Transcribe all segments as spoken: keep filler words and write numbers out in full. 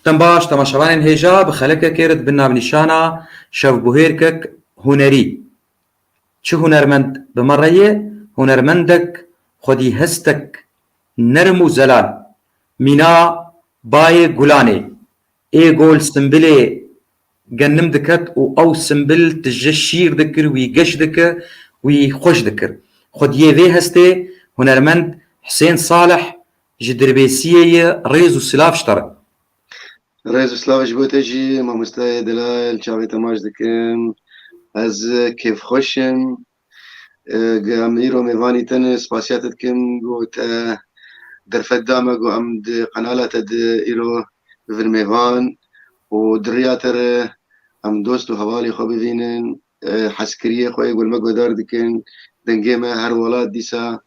Dem baş, temaşevanên hêja, bi xelekekê re di bin navnîşana şevbuhêrkek hunerî. Çi hunermend bi me re ye? Hunermendek xwedî hestek nerm û zelal. Mîna bayê gulanê. Ê gol simbilê genim diket û ew simbil tije şîr dikir, wî geş dikir, wî xweş dikir. Xwediyê vê hestê hunermend Husên Salih ji Dirbêsiyê ye, rêz û silav ji te re. Rêz û silav ji bo te jî, mamostayê delal, çavê te maç dikim. Ez kêfxweş im. E, ge em îro mêvanî te ne, spasiya te dikim, go te derfet da me, go em di qenala te de îro bivin mêvan û di riya te re em dost û hevalê xwe bivînin, e, hezkiriyê xwe yê gul me guhdar dikin, dengê me her welat dîsa.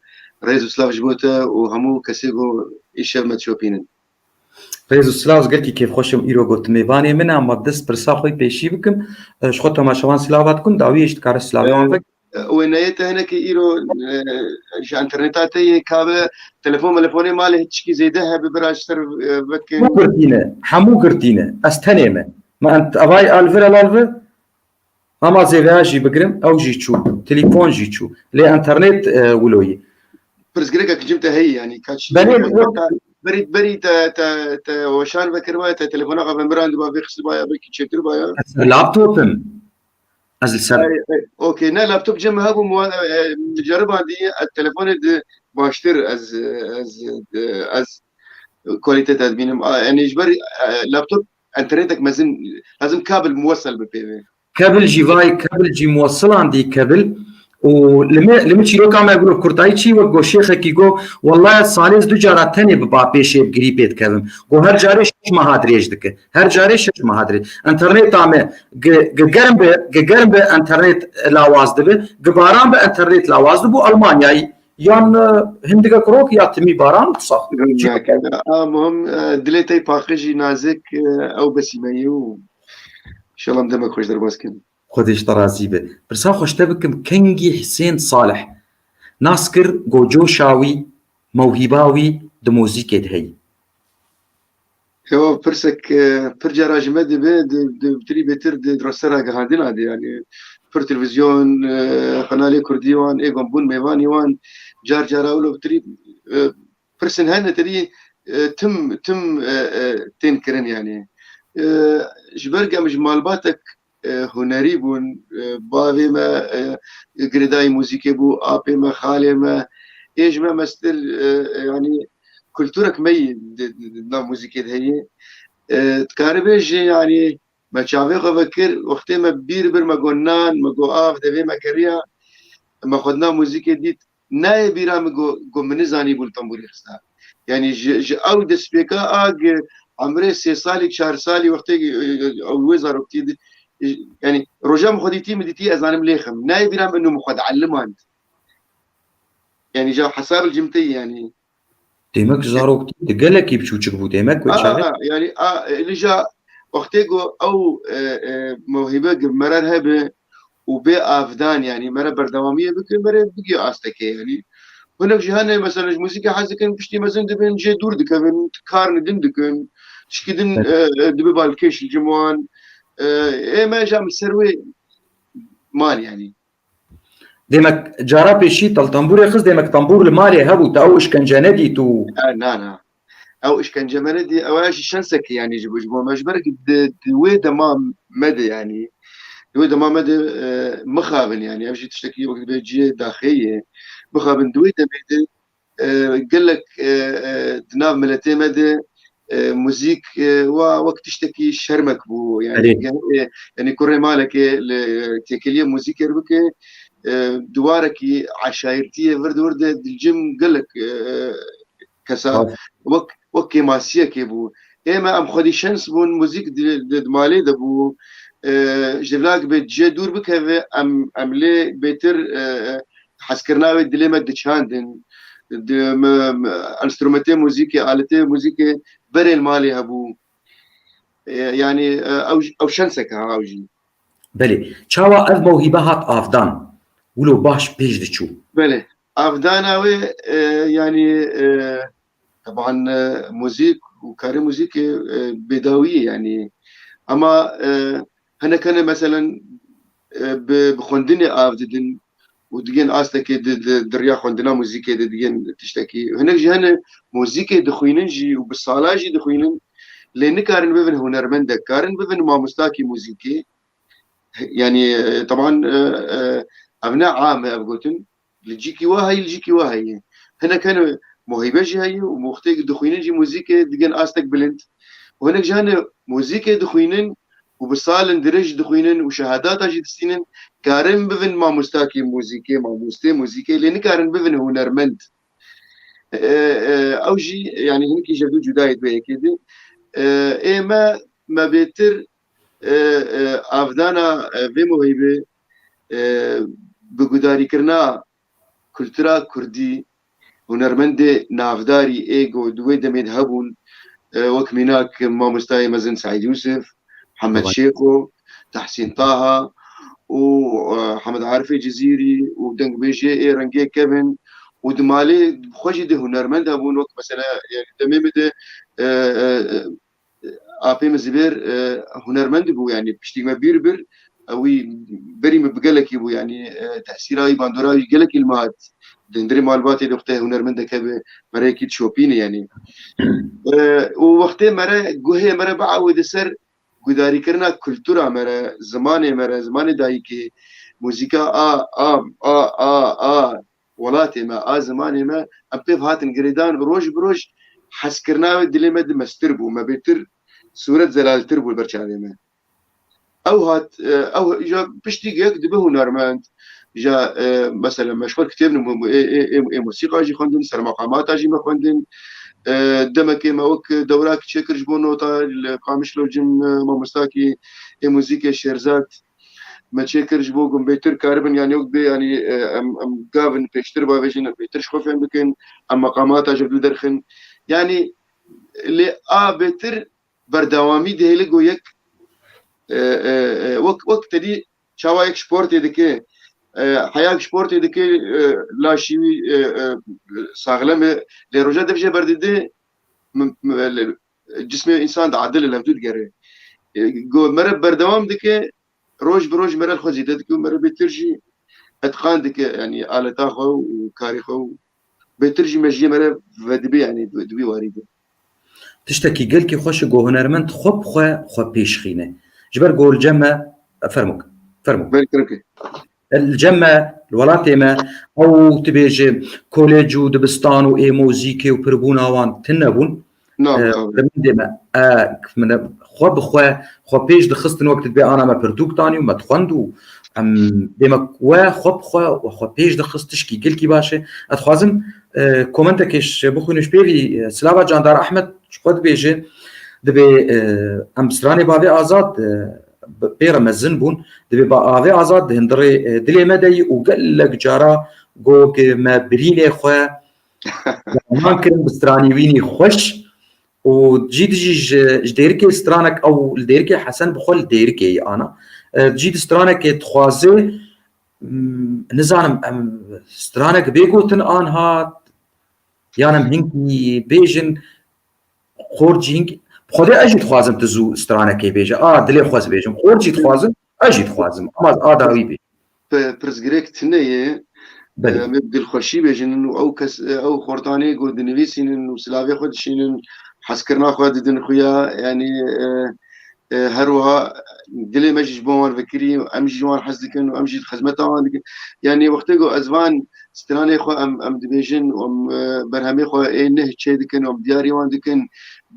Rêz û silav ji bo te û hemû kesê ku îşev me dişopînin. Rêz û silav, ez gelkî kêfxweş im îro got mêvanê min e, ama dest pirsa xwe pêşî bikim. E, ji xwe temaşevan silava dikim, dawiyê jî dikare silavê wan vek. E, wêneyê te hinekî îro, e, ji interneta te yê kabe telefon melefonê malê hiçkî zêde hebe bira ji ser, e, vekin. Hemû girtî ne, hemû girtî ne. Ez tenê me. Me ent-, evay alvir el alvir. Ama zêveya jî bigirim, ew jî çû. Telefon jî çû. Lê internet, e, wilo yî. Pirsgirêkek cim te heyî, yanî, ka çi Belê, wek berî, berî te, te, te weşan vekiribaya, te telefona xwe vemirandibaya, vê xistibaya, belkî çêtiribaya. Ez ser laptopim. Ez li ser Ay, ay, okey, ne, laptop cem hebû, muwa-, e, e, ceribandî, e, telefonê di baştir ez, e, ez, e, ez kualîte te dibînim. A, yanî ji ber, e, laptop internetek mezin, lazim kabel muwesel bi pê ve. Kebil jî vay, kebil jî muwesilan dî kebil. Û li me, li min çîroka me guro kurtayî çî wek go şêxekî go, "Wellay salê ez du cara tenê bi bapêşê bi girî pê dikevim." Go her carê şeş meha dirêj dike. Her carê şeş meha dirêj. Interneta me gi, gi germ be, gi germ be internet lawaz dibe, gi baran be internet lawaz dibe û Almanyayî. Yan, e, hindike kurok ya timî baran û sax. Çi A, muhim, e, dilê te paqij jî nazik, e, ew besîmeyî û Înşallah em demek xweş derbas kin. Xwedê ji te razî be. Pirsa xwe ji te bikim, kengî Hisên Salih nas kir, go coşa wî, mewhîba wî di muzîkê de heyî? Ewa pirsek, e, pir cara ji me dibe, di, di, tirî bêtir di, di rastera gihandina de, yanî pir televîzyon, e, kanalê kurdî wan, ê gon bûn mêvanî wan, car cara wilo tirî, e, pirsên hene tirî, e, tim, tim, e, e, tên kirin yanî. E, ji ber ku em ji malbatek, e, hunerî bûn, e, bavê me, e, girêdayî muzîkê bû, apê me, xalê me, ê ji me mestir, e, e, yanî kulturek me yî di, di, di nav muzîkê de heye. E, dikaribe jî yanî me çavê xwe vekir, wextê me bîr bir, me got nan, me got av, devê me geriya, me xwe di nav muzîkê dît. Nayê bîra min go, go min nizanî bû li tembûrê xista. Yanî ji, ji ew destpêka a gi emrê sê salî, çar salî wextê, e, ew wê zaroktî di, e, yanî roja min xwe dîtî, min dîtî ez zanim lêxim. Nayê bîra min û min xwe dielimand. Yanî ja hesab cimteyî yanî. Demek zaroktî di gelekî biçûçik bû, demek wê A, çaxê? a, yanî, a, e, lîja wextê ku ew, e, e, mewhîbe gi merer hebe û bê avdan, yanî mere berdewamiyê bike, mere bigê astekê, yanî. Hinek jî hene, mesela, ji muzîkê hez dikin, piştî mezin dibin, jê dûr dikevin, karni din dikin, tişkî din, Evet. e, e, dibe balkêş li cim wan. E, ê me jî em li ser wê man, yanî. Demek cara pêşî te li tembûrê xist, demek tembûr li malê hebû, te ew işkence nedît û E, na, na. Ew işkence me nedî, ew ya jî şensekî, yanî ji bo, ji bo me, ji ber ku di, di wê dema me de, yanî di wê dema me de, e, mixabin, yanî ev jî tiştekî wek dibe cihê daxê ye. Mixabin di wê demê de, e, gelek, e, e, di nav miletê me de, e, muzîk, e, wa wek tiştekî şermek bû, yanî Erê. ge-, e, yanî kurê malekê li têkiliyê muzîkê re bike, e, di warekî eşayirtiyê vir di wir de dilcim gelek, e, kesa Bas. wek, wek kêmasiyekê bû. Ê me em xwedî şens bûn, muzîk di, di, di malê de bû. E, ji vila bê cê dûr bikeve, em, em lê bêtir, e, e, hezkirina wê dilê me diçandin. Di, me, me, enstrumentê muzîkê, aletê muzîkê berê li malê hebû. E, yanî, e, ew, ew şensek ha ew jî. Belê. Çawa ev mewhîbe hat avdan? Wilo baş pêş diçû? Belê. Avdana wê, e, yanî, e, teban, e, muzîk û karê muzîkê, e, bêdawî ye, yanî. Ama, e, hinek hene, meselen, e, bi, bi xwendinê av didin û digên astekê di, di, di riya xwendina muzîkê de digên tiştekî. Hinek jî hene muzîkê dixwînin jî û bi sala jî dixwînin, lê nikarin bibin hunermendek, karin bibin mamostakî muzîkê. Yanî, e, teban, e, e, ev ne am e ev gotin. Li cîkî wa heye, li cîkî wa heye. Hinek hene mohîbe jî heye û wextê dixwînin jî muzîkê digên astek bilind. Û hinek jî hene muzîkê dixwînin û bi salin dirêj dixwînin û şehadata jî distînin, karin bivin mamostakî muzîkê, mamostê muzîkê, lê nikarin bivin hunermend. E, e, ew jî, yanî, hinekî ji hev du cuda ye di vê yekê de. E, ê me, me bêtir, e, e, avdana, e, vê mohîbê, e, bi gudarîkirina kultura kurdî, hunermendê navdarî ê ku di wê demê de hebûn, e, wek mînak mamostayê mezin Seîd Yûsif, Hemed Şêxo, Tehsîn Taha û, e, Hemed Arifê Cizîrî û dengbêjiyê ê rengê kevin û di malê xwe jî di hunermend hebûn, wek mesela, yani, demê min de, e, e, e, apê min Zibêr, e, hunermend bû, yani, piştî me bîr bir, e, wî berî min bi gelekî bû, yani, e, tesîra wî, bandora wî gelekî li me hat. Di hundirê malbatê de wextê hunermendek hebe, me rê yekî dişopîne, yani. E, û wextê me re, guhê me re biawêde ser gudarîkirina kultura me re, zimanê me re, zimanê dayikê, muzîka a, a, a, a, a welatê me, a zimanê me, em pêv hatin girêdan, roj bi roj hezkirina wê dilê me di mestir bû, me bêtir sûret zelaltir bû li ber çavê me. Ew hat, e, ew ja piştî yek dibe hunermend, ja, e, mesela me ji xwe kitêb nû-, ê, ê, ê, ê musîqa jî xwendin, ser meqamata jî me xwendin. E, demekê me wek dewrak çêkir ji bo nota li Qamişlo cim, e, mamostakî ê muzîkê Şêrzad me çêkir ji bo ku em bêtir karibin, yani wek bê, yani, e, em, em gavin pêştir bavêjin, em bêtir ji xwe fêm bikin, em meqamata ji dû derxin. Yani lê a bêtir berdewamî dihêle ku yek, e, e, e, wek, wek tedî çawa yek sportê dike, e, heya sportê dike, e, laşî wî, e, e, saxlem e, lê roja dev jê berdide, m-, m-, le-, cismê însan diadile, li hevdû digere. E, ku mere berdewam dike, roj bi roj mere li xwe zêde dike û mere bêtir jî etqan dike, yani aleta xwe û karê xwe û bêtir jî mejiyê mere vedibe, yani di, di wî warî de. Tiştekî gelkî xweş e ku hunermend xwe bi xwe, xwe pêş xîne. Ji ber ku li cem me, fermûk, fermûk. Belê, kirin ke. Li cem me, li welatê me, ew tu bêje kolec û dibistan û ê mozîkê û pirbûna wan tune bûn. Na, e, mixabin. Demendê me, e, min e, xwe bi xwe, xwe pêş dixistin wek tu dibê ana me pirtûk danî û me dixwend û em dê me we xwe bi xwe, we xwe pêş dixist tişkî gelkî baş e. Ez dixwazim, e, komentekê ji bixwînim ji pêvî, e, Silava Candar Ahmed ji xwe dibêje, dibê, e, em stranê bavê Azad, e, bi-, pê re mezin bûn. Dibê ba avê Azad di hundirê, e, dilê me de yî û gelek cara got me birînê xwe derman kirin bi stranî wînî xweş û cî dijî ji, ji Dêrikê stranek ew li Dêrikê Hesen bi xwe li Dêrikê yî ana. E, cî di stranekê dixwaze, m, nizanim em stranek bê gotin an hat, yan em hinkî bêjin, Xort jî hink-, Xwedê ez jî dixwazim tu zû stranekê bêje. A, dilê xwe ez bêjim. Xort jî dixwazim, ez jî dixwazim. Ama ez a dawî bêjim. Pe-, pirsgirêk tune ye. Belê. Em ê bi dilxweşî bêjin û ew kes, ew xortanê ku dinivîsînin û silavê xwe dişînin, hezkirina xwe didin xuya, yanî, e, e, her wiha dilê me jî ji bo wan vekirî, em jî ji wan hez dikin û em jî di xizmeta wan dikin. Yanî wextê ku ez van stranê xwe em, em dibêjin û em, e, berhemê xwe ê neh çê dikin û em diyarî wan dikin,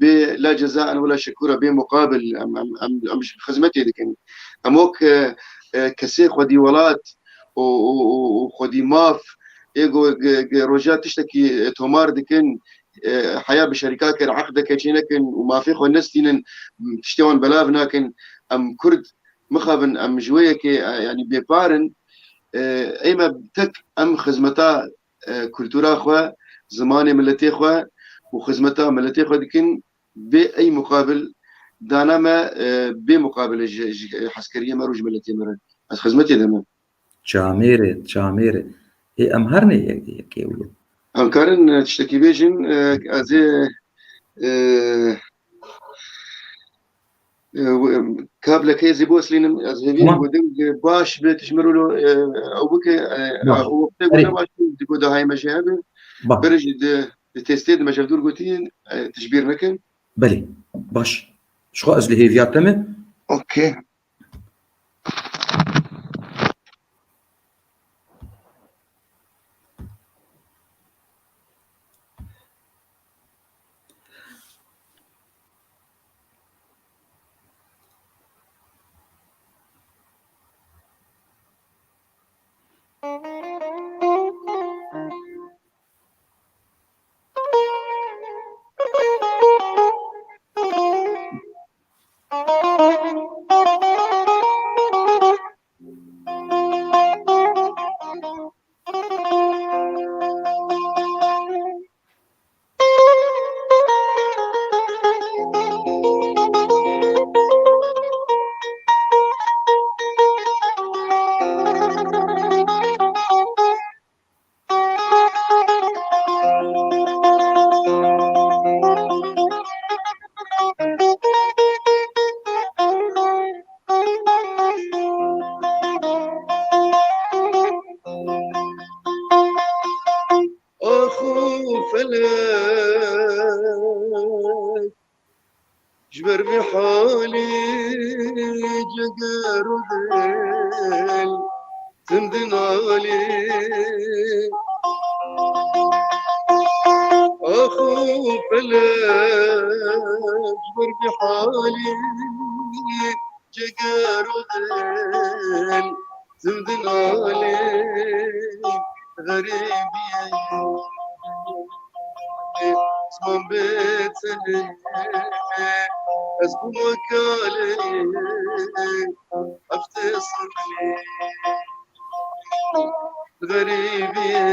bê la cezaen wela şekûra, bê muqabil em, em, em, em ji xizmetê dikin. Em wek, e, e, kesê xwedî welat û, û, û, û xwedî maf ê ku, ku, ku roja tiştekî, e, tomar dikin, e, heya bi şerîkakê re eqdeke çênekin û mafê xwe nestînin, tiştê wan belav nakin. Em Kurd mixabin, em ji wê yekê, e, yanî bêpar in. E, ê me tek em xizmeta, e, kultura xwe, zimanê miletê xwe û xizmeta miletê xwe dikin, bê ey muqabil dana me, e, bê muqabil e ji, ji hezkeriyê me rû ji miletê me re. Ez xizmetê de me. Camêrê, camêrê. Ê, em her ne yek, yekê wilo. Em karin, e, tiştekî bêjin, e, ez ê E, e, kableke ez ê biweslînim, ez hêvî Tamam. gotim, e, baş be tişmiro lo, e, ew bike, e, Baş. O wextê Erê. gode baş, di goda hay me jê hebe. Baş. Berê jî di, di testê di me ji dûr gotiye, e, tişbîr nekin. Belê, baş. Ji xwe ez li hêviya te me. Okey. Ax û felek, ji ber vê halê ceger û dil tim dinalê. Ax û felek, ji ber vê halê ceger û dil tim dinalê, xerîbiyê ziman bê tenê, ez bûma kalê heftê salê. Xerîbiyê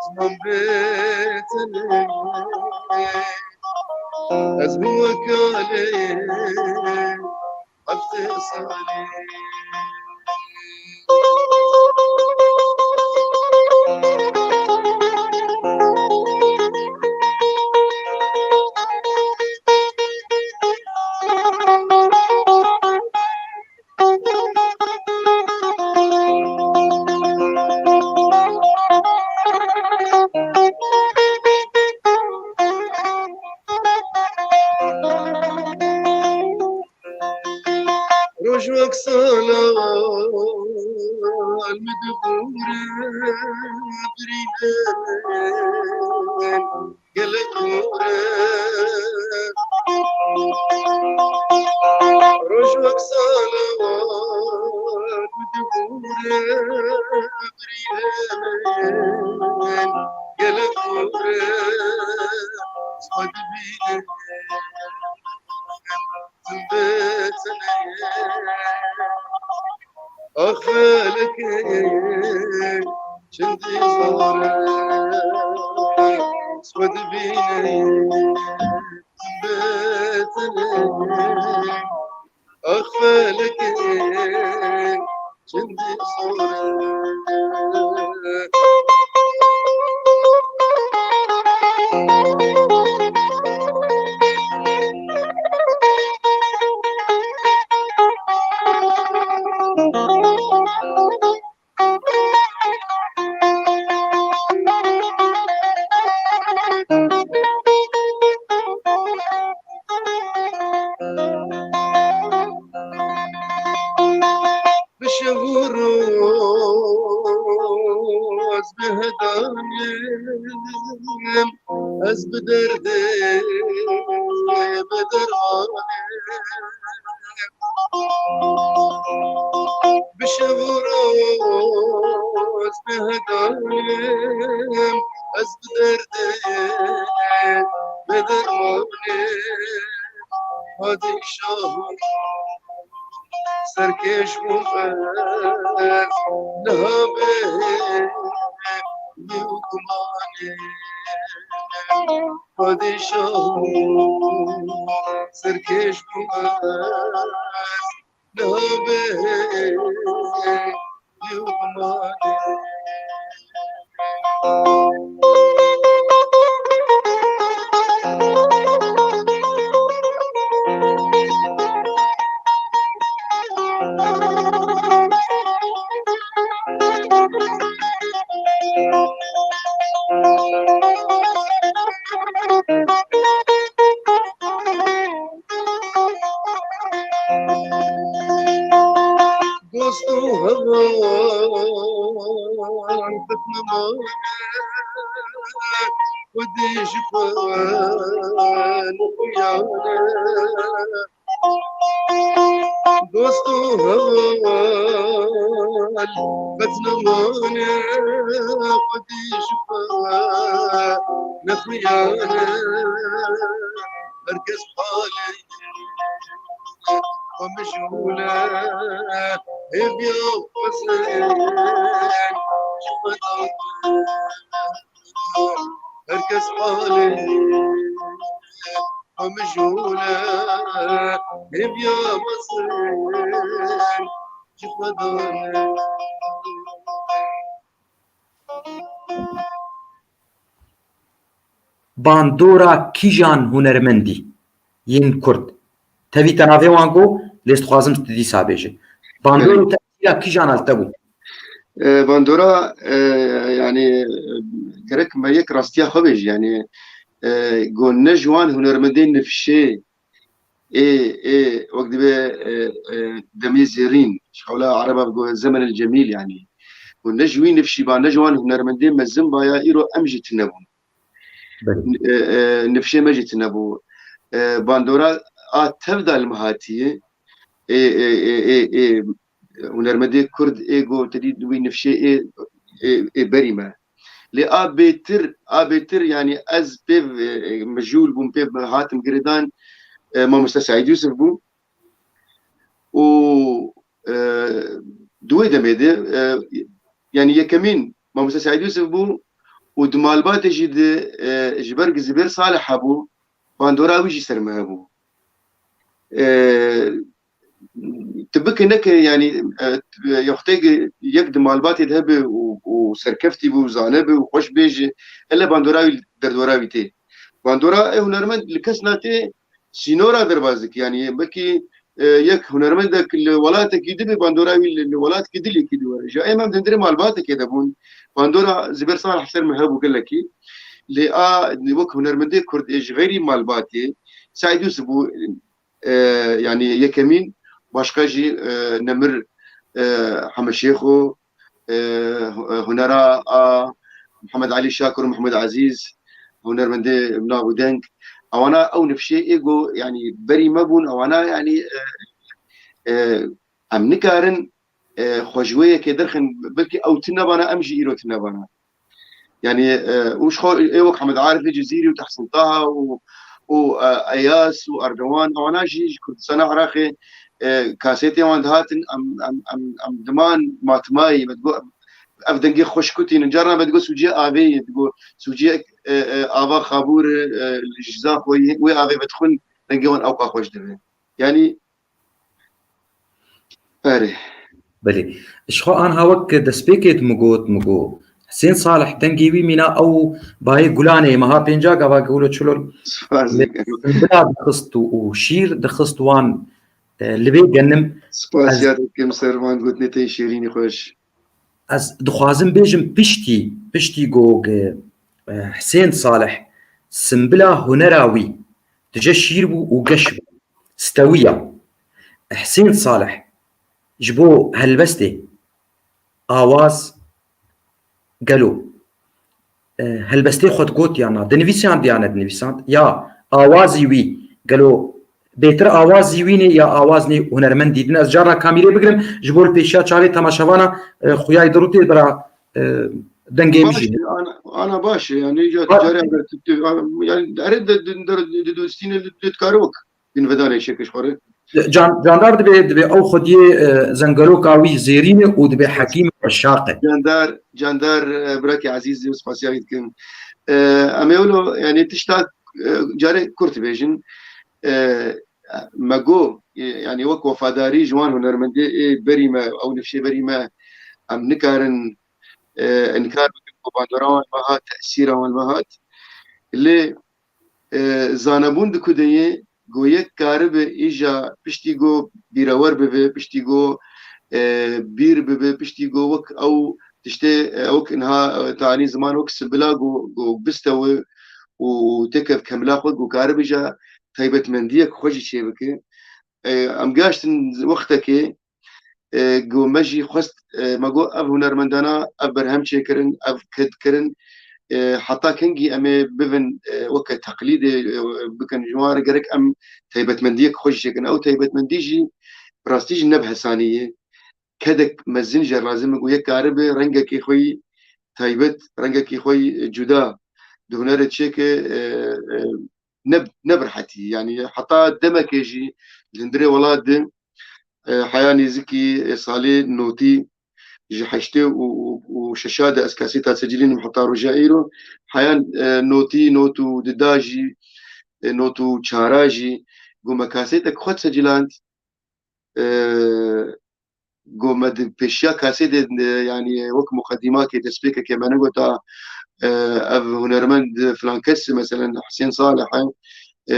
ziman bê tenê, ez bûma kalê heftê salê. Roj wek sala min dibûre birîne min. Gelek hûr e. Roj wek sala wan dibûre birîne min. Gelek hûr e. Xwe dibîne. Ax felekê çendî zor e, xwe dibîne bê tenê. Ax felekê çendî zor e. Bi şev û roz bi hedanim, ez bi derdê bi dermanim. Bi şev û roz bi hedanim, ez bi derdê bi dermanim. Padîşahim, serkêş bûm ez, niha bê hêvî û gumanê. Padîşahim, serkêş bûm ez, niha bê hêvî û gumanê. Xwedê ji xwe nexuyane. Dost û heval qet nemane. Xwedê ji xwe nexuyane. Her kes xalê xwe mijûle. Hêviya mezin ji xwe dane. Her kes xalê xwe mijûle. Hêviya mezin ji xwe dane. Bandora kîjan hunermendî yên Kurd? Tevî te navê wan got, lê ez dixwazim tu dîsa bêje. Bandor û tesîra kîjan li te bû? E, bandora, e, yani, e, gerek me yek rastiya xwe bêje, yani, e, got ne ji wan hunermendên nifşê ê, ê, wek dibe, e, e, demê zêrîn, ji hewla Ereba bigo zemen el cemîl, yani. Got ne ji wî nifşî ba, ne ji wan hunermendên mezin ba ya îro em jî tune bûn. Belê. E, e, nifşê me jî tune bû. E, bandora a tev de li me hatiye. Ê, ê, ê, ê, ê, hunermendê Kurd ê got, te dît wî nifşê ê, ê, ê berî me. Lê a bêtir, a bêtir, yani ez pê, e, mijûl bûm, pê hatim girêdan, e, Mamoste Seîd Yûsif bû. Û, e, di wê demê de, e, yani yekemîn Mamoste Seîd Yûsif bû û di malbatê jî de, e, ji ber Zibêr Salih hebû, bandora wî jî ser me hebû. E, tu bike neke, yani, e, yextê yek di malbatê de hebe û, û serkeftî bû, zane bi û xweş bêje, hele bandora wî derdora wî tê. Bandora ê hunermend li kes natê sînora derbas dike. Yani belkî, e, yek hunermendek li welatekî dibe, bandora wî li, li welatekî dilekî di were. Ja em em di hundirê malbatekê de bûn. Bandora Zibêr Salih ser me hebû gelekî. Lê a wek hunermendê Kurd ê ji xeyrî malbatê, Seîd Yûsif bû, e, yani yekemîn, başqa jî, e, Nemir, e, Heme Şêxo, e, hu-, e, hunera a Mihemed Elî Şakir û Mihemed Ezîz, hunermendê bi nav û deng. Ewana ew nifşê ê go, yani berî me bûn, ewana yani, e, e, em nikarin, e, xwe ji wê yekê derxin, belkî ew tune bana, em jî îro tune bana. Yani, e, û ji xwe ê wek Hemed Arifê Cizîrî û Tehsin Taha û, û, e, Eyas û Erdogan, ewana jî ji Kurdistana Iraqê, e, kasetê wan dihatin, em, em, em, em diman matmayî, me digot, ev dengê xweş kutînin. Carna me digot sûciyê avê ye, digot sûciyê, e, e, ava Xabûr, e, ji Zaxoyê, wê avê vedixwin, dengê wan ewqa xweş dibe. Yani, Erê. Belê. Ji xwe anha wek destpêkê min got, min got, Husên Salih dengê wî mîna ew bayê gulanê ye, meha pênca gava gulo çilo Spas dikim. Bila dixist û, û şîr dixist wan, e, li vê genim. Spasiya dikim ser van gotinê te şêrînî xweş. Ez dixwazim bêjim piştî, piştî ku, e, Husên Salih simbila hunera wî tije şîr bû û geş bû. Stewiya. Husên Salih ji bo helbestê, awaz, gelo, e, helbestê xwe digot ya na? Dinivîsand ya nedinivîsand? Ya awazî wî, gelo bêtir awazî wî nê ya awaz nê hunermendî din? Ez carna kamîrê bigirim, ji bo li pêşiya çavê temaşevana, e, xuyayê dirûtê bira, e, dengê min Baş jî. e, ana, ana baş e, yani, ya Baş. ticarê eger tu, tu, yani, erê de, de, de, de, de, distîne, de, de, dikare wek binvedanê şekiş xwe re. Can-, candar dibê, dibê ew xwediyê, e, zengeroka wî zêrîn e û dibê hekîm û eşaq e. Candar, candar, e, birakî ezîz, spasiya wî dikim. E, em ê wilo, yani, tişta, e, carê kurt bêjin. E, me got, e, yani, wek wefadarî ji wan hunermendê ê berî me, ew nifşê berî me, em nikarin, e, inkar bikin ku bandora wan me hat, tesîra wan me hat. Lê, e, zanebûn di ku de ye, ku yek karibe îja piştî ku bîrewer bibe, piştî ku, e, bîr bibe, piştî ku wek ew tiştê, e, wek niha, e, te anî ziman wek simbila ku, ku bistewe û têke kemla xwe ku karibe îja taybetmendiyek xwe jî çêbike. E, em gaştin wextekê, e, ku me jî xwest, e, me got ev hunermendana, ev berhem çêkirin, ev ked kirin, e, heta kengî em ê bivin, e, weke teqlîdê, e, bikin. Ji wan re gerek em taybetmendiyek xwe jî çêkin. Ew taybetmendî jî bi rastî jî ne bi hesanî ye. Kedek mezin jî lazim e ku yek karibe rengekê xwe yî taybet, rengekê xwe yî cuda di hunerê çêke, e, e, ne, ne bi rehetî. Yanî heta demekê jî li hundirê welat de, e, heya nêzikî, e, salê notî ji heştê û, û, û şeşa de ez kasêta secilînim heta roja îro. Heya, e, notî, not û dida jî, e, not û çara jî, ku me kasêtek xwe disijiland, e, ku me di pêşiya kasêtê, e, yanî wek muqedîmakê, destpêkekê me negota, e, ev hunermend filan kes, meselen Hisên Salih e, e,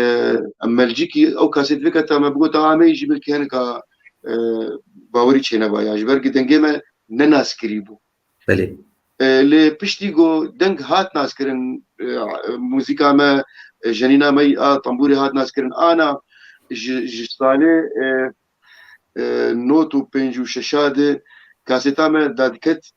em melcikî ew kasêt veketa me bigota, a me jî belkî hinek a, e, bawerî çêneba ya, ji ber ku dengê me ne naskirî bû. Belê. E, lê piştî ku deng hat naskirin, e, muzîka me, e, jenîna me a tembûrê hat naskirin, ana ji, ji salê, e, e, not û pênc û şeşa de kasêta me dadiket,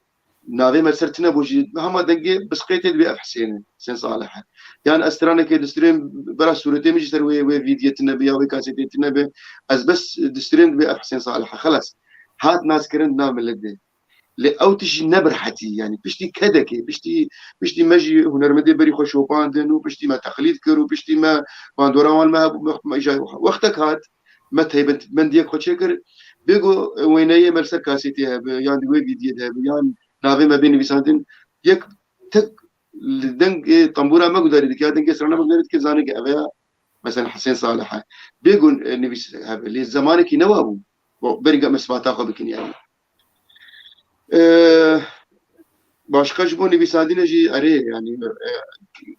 navê me ser tine bû jî, hema dengê bisqêtê dibê ev Hisên e, Hisên Salih e. Yan ez stranekê distirêm, bera sûretê min jî ser wê, wê vîdyê tine be ya wê kasêtê tine be, ez bes distirêm dibê ev Hisên Salih e. Xelas. Hat naskirin nav milet de. Lê ew tişt jî ne bi rehetî, yanî piştî kedekê, piştî, piştî me jî hunermendê berî xwe şopandin û piştî me teqlîd kir û piştî me bandora wan me hebû, me, me îja wextek hat, me taybetmendiyek xwe çêkir, bêgo wêneyê me li ser kasêtê hebe, yan di wê vîdyê de hebe, yan navê me bê nivîsandin, yek tek li dengê tembûra me gudarî dike, ya dengê strana me gudarî dike, zane ke ev ya, mesela Hisên Salih e. Bêgo, e, nivîs hebe, lê zemanekî ne wa bû. Bo, berî me sibata xwe bikin, yanî. E, başqa ji bo nivîsandinê jî erê, yanî, e,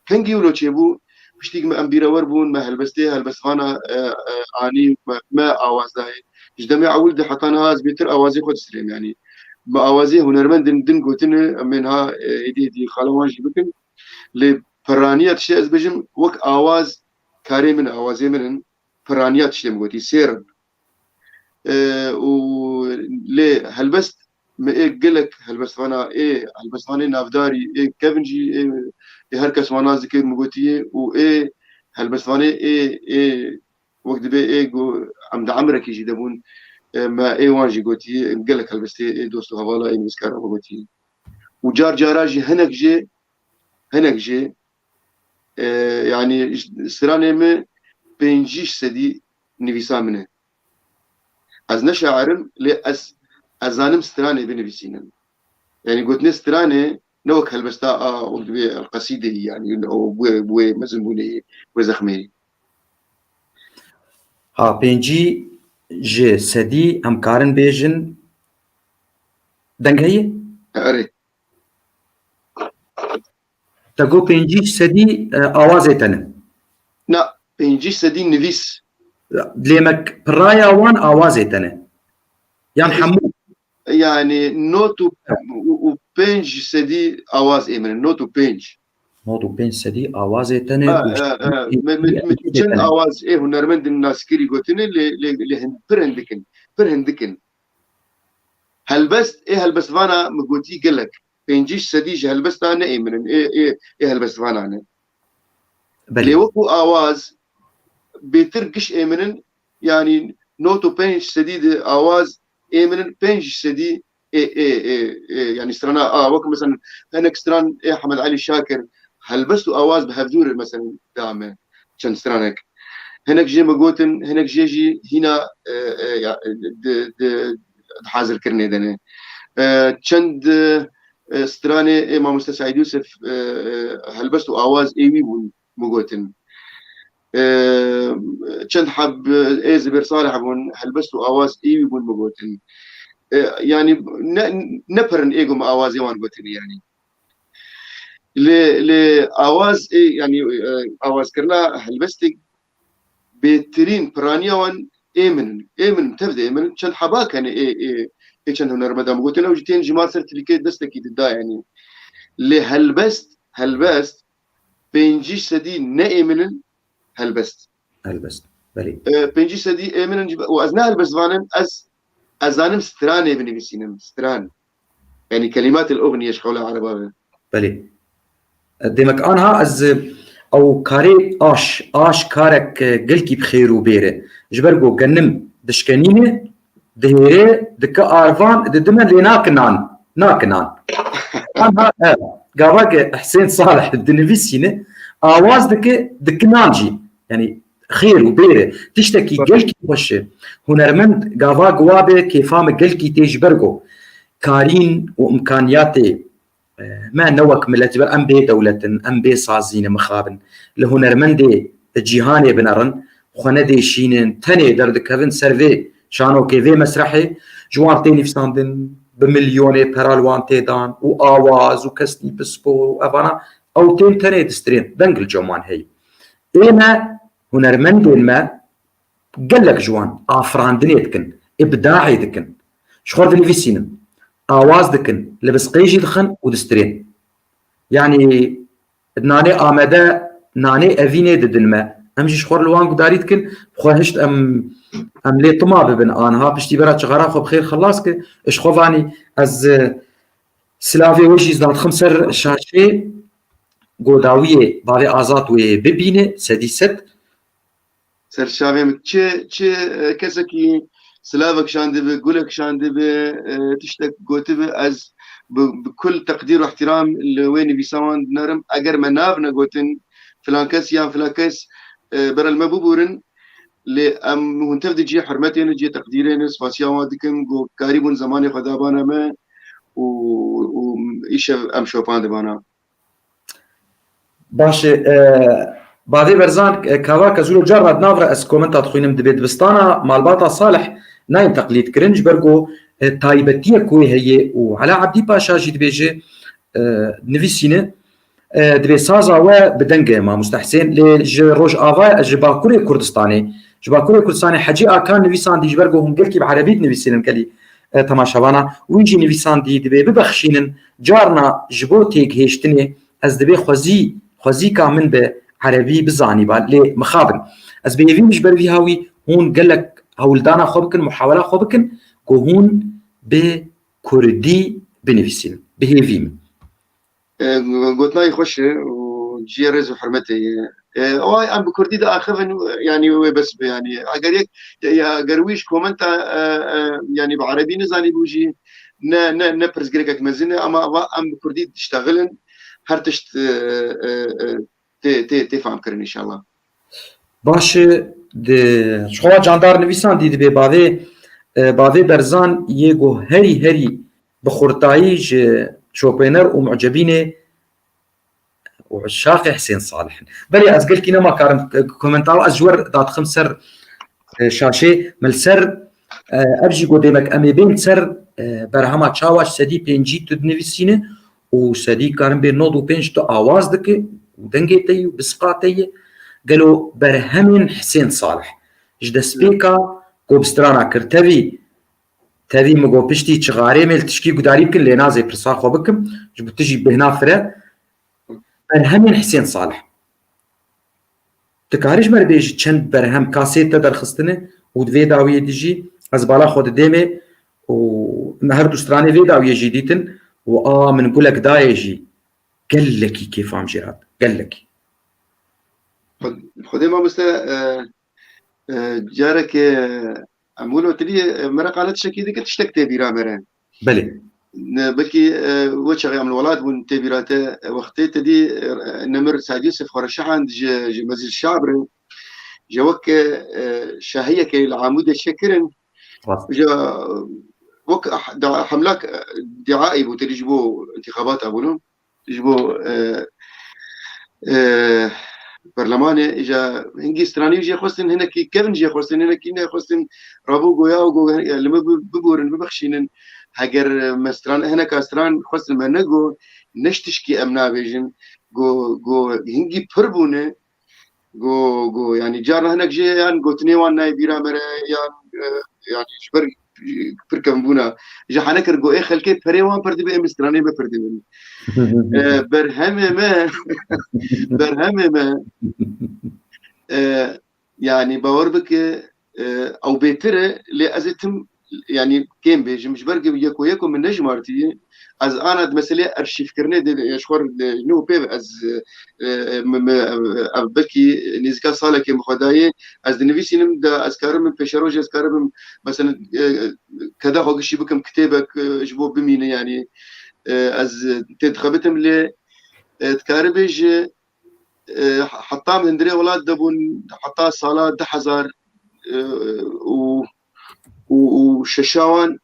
kengî wilo çêbû, piştî me em bîrewer bûn, me helbestê, helbestvana, e, e, anî, me, me awaz dayê. Ji demê ewil de heta niha ez bêtir awazê xwe distirêm, yanî. Me awazê hunermendin din gotine, em ê niha, e, êdî êdî xala wan jî bikin. Lê piraniya tiştê ez bêjim, wek awaz karê min, awazê min in, piraniya tiştê min gotî, sêr in. E, û lê helbest me ê gelek helbestvana, ê helbestvanê navdarî, ê kevin jî, ê, ê her kes wan nas dike, min gotiye, û ê helbestvanê ê, ê wek dibe ê ku em di emrekî jî de bûn, e, me ê wan jî gotiye, gelek helbestê ê dost û hevala ê nivîskara me gotiye. Û car cara jî hinek jê, hinek jê, e, yanî stranê me pêncî sedî nivîsa min e. Ez ne şair im, lê ez, ez zanim stranê binivîsînim. Yanî gotinê stranê ne wek helbesta a, û dibê el qesîdeyî, yanî o wê, wê mezinbûnê yê, wê zexmê yê. Ha, pêncî ji sedî em karin bêjin deng heye? Erê. Te got pêncî sedî, e, awazê te ne. Na, pêncî sedî nivîs. Lê me piraya wan awazê te ne. Yan hemû. Yani not û, û, û pênc sedî awaz ê min in. Not û pênc. Not û pênc sedî awazê te ne. Ha, û e, e, me, me, me, çend awaz ê hunermendin naskirî gotine lê, lê, lê hin-, pir hindik in. Pir hindik in. Helbest, ê helbestvana min gotî gelek. Pêncî sedî ji helbesta ne ê min in, ê, ê, ê helbestvana ne. Belê. Lê wekû awaz, bêtir giş ê min in, yanî not û pênc sedî di awaz ê min in, pênc sedî ê, ê, ê, ê, yanî strana a, wek mesela hinek stran ê Hemed Elî Şakir, helbest û awaz bi hevdû re mesela da me çend stranek. Hinek jê me gotin, hinek jê jî hîna, e, e, ya, di, di, di hazirkirinê de ne. E, çend, e, stranê ê Mamoste Seîd Yûsif, e, e, helbest û awaz ê wî bûn, min gotin. E, çend heb ê Zibêr Salih bûn, helbest û awaz ê wî bûn, min gotin. E, yanî ne, ne pir in ê ku min awazê wan gotin, yanî. Lê, lê awaz ê, yanî, e, awazkirina helbestê bêtirîn piraniya wan ê min in. Ê min in, tev de ê min in. Çend heba kene ê, ê, ê çend hunermenda min gotin, ew jî tên ji mal ser tirîkê destekî dida, yanî. Lê helbest, helbest, pêncî sedî ne ê min in, helbest. Helbest, belê. E, pêncî sedî ê min in, û ez ne helbestvan im, ez Ez zanim stranê binivîsînim, stran. Yani kelimat el-uxniye ji qewla ereba ve. Belê. Demek anha ez ew karê aş, aş karek gelkî bi xêr û bêr e. Ji ber ku genim dişkenîne, dihêre, dike arvan, didime lê nakinan. Nakinan. Anha ev, gava ke Husên Salih dinivîsîne, awaz dike, dikinan jî. Yani xêr û bêr e. Tiştekî gelkî xweş e. Hunermend gava giwa be kêfa me gelkî tê ji ber ku karîn û imkaniyatê me ne wek milet, ji ber em bê dewlet in, em bê sazî ne mixabin. Li hunermendê cîhanê binerin, xwe nedêşînin, tenê derdikevin ser vê şanokê, vê mesrehê, ji wan tê nivîsandin, bi milyonê pera li wan tê dan û awaz û kesnî pispor û evana, ew tên tenê distirên, deng li cem wan heye. Ê me, hunermendên me gelek ji wan afirandinê dikin, îbdaê dikin. Ji xwe dinivîsînin, awaz dikin, li bisqê jî dixin û distirên. Yanî nanê amede, nanê evînê didin me. Em jî ji xwe li wan gudarî dikin, bi xwe hişt em, em lê tima bibin. Anha piştî bera çixara xwe bi xêr xilas kir. Ji xwe vanî ez, e, silavê we jî dadixim ser şaşê, godawiyê bavê Azad wê bibîne, sedî sed. Serçavê min çi, çi, e, kesekî silavek şandibe, gulek şandibe, e, tiştek gotibe, ez bi, bi kul teqdîr û ihtiram li wê nivîsa wan dinerim. Eger me nav negotin, filan kes yan filan kes, e, bera li me bibûrin, lê em hûn tev di cihê hurmetê ne, cihê teqdîrê ne, spasiya wan dikim, ku karîbûn zemanê xwe dabana me û, û îşev em şopandibana. Baş e, e, Bavê Berzan, e, Kavak, ez wilo carna di nav re ez komenta dixwînim, dibê dibistana malbata Salih nayên teqlîd kirin, ji ber ku, e, taybetiyek wê heye û Ela Ebdî Paşa jî dibêje, e, nivîsîne, e, dibê saza we bi dengê Mamoste Husên, lê ji Rojava, ji Bakurê Kurdistanê, ji Bakurê Kurdistanê Hecî Akan nivîsandî, ji ber ku hûn gelkî bi erebî dinivîsînin gelî, e, temaşevana, wî jî nivîsandî, dibê bibexşînin, carna ji bo têgihêştinê ez dibê xwezî, xwezîka min bi erebî bizanîba, lê mixabin. Ez bi hêvî min ji ber vî hawî hûn gelek hewldana xwe bikin, muhawela xwe bikin ku hûn bi kurdî binivîsînin. Bi hêvî min. E, gotina wî xweş e û cihê rêz û hurmetê ye. E, ew em bi kurdî diaxivin, yanî wê bes be, yanî eger yek, ya, eger wî ji komenta, e, e, yanî bi erebî nizanîbû jî ne, ne, ne pirsgirêkek mezin e, ama eva em bi kurdî diştexilin, her tişt, e, e, e, tê, tê, tê famkirin înşallah. Baş e, di, ji xwe Candar nivîsandî dibê bavê, e, bavê Berzan yê ku herî herî bi xurtayî ji şopêner û mucebînê û uşaqê Husên Salih in. Belê ez gelkî nema karim, e, komenta ez ji we dadixim ser, e, şaşê, me li ser, e, ev jî got, demek em ê bên ser, e, berhema çawa ji sedî pêncî tu dinivîsîne û sedî karin bê nod û pênc tu awaz dike û dengê te yî û bisqa te yî. Gelo berhemên Husên Salih ji destpêka ku bi strana kir tevî, tevî min got piştî çixarê me li tişkî gudarî bikin, lê nazê pirsa xwe bikim, ji bo tu jî bêhna fire. Berhemên Husên Salih. Tu karî ji me re bêjî çend berhem, kasêt te derxistine û di vê dawiyê de jî ez bala xwe didêmê û me her du stranê vê dawiyê jî dîtin û a min gulek dayê jî gelekî kêfa min jê hat. Gelekî. Xwedê mamoste, e, e, careke em wilo tilî, e, mereqane tiştekî dike, tiştek tê bîra me re. Belê. Ne, belkî, e, we çaxê em li welat bûn tê bîra te, e, wextê te dî, e, Nemir Said Yusuf xwe re şehand ji, ji Meclis Şab re, ji wek, e, şahiyeke li Amûdê çêkirin. Rast. Ji wek ah-, da-, hemlak, e, diaî bû te dî ji bo intixabata bûn. Ji bo, e, e, berlemanê, îja hingî stranî jê xwestin, hinekî kevin jê xwestin, hinekî nexwestin, rabû goya û got, e, li me bi-, biborin, bibexşînin. Heger me stran, hineka stran xwestin me nego, neş tişkî em nabêjin. Go, go, hingî pir bûne. Go, go, yanî carna hinek jê yan gotinê wan nayê bîra me re, yan, e, yanî ji ber, e, pir kevnbûna. Ji hene kir go ê xelkê perê wan pir dibe, ê min stranê me pir dibin. E, berhemê me, berhemê me, e, yanî bawer bike, e, ew bêtir e, lê ez ê tim yanî kêm bêjim, ji ber ku yeko yeko min nejimartiye, ez ana di meselê arşîvkirinê de, ji xwe re, ji nû pê ve ez, e, e, me, me, ev belkî nêzîka salekê min xwe dayê, ez dinivîsînim de, ez karim pêşerojê, ez karibim, mesela, e, keda xwe gişî bikim kitêbek, e, ji bo bimîne, yanî, e, ez tê dixebitim lê, e, dikaribê ji, e, heta min hundirê welat de bûn, heta sala du hezar, e, û, û, û şeşa wan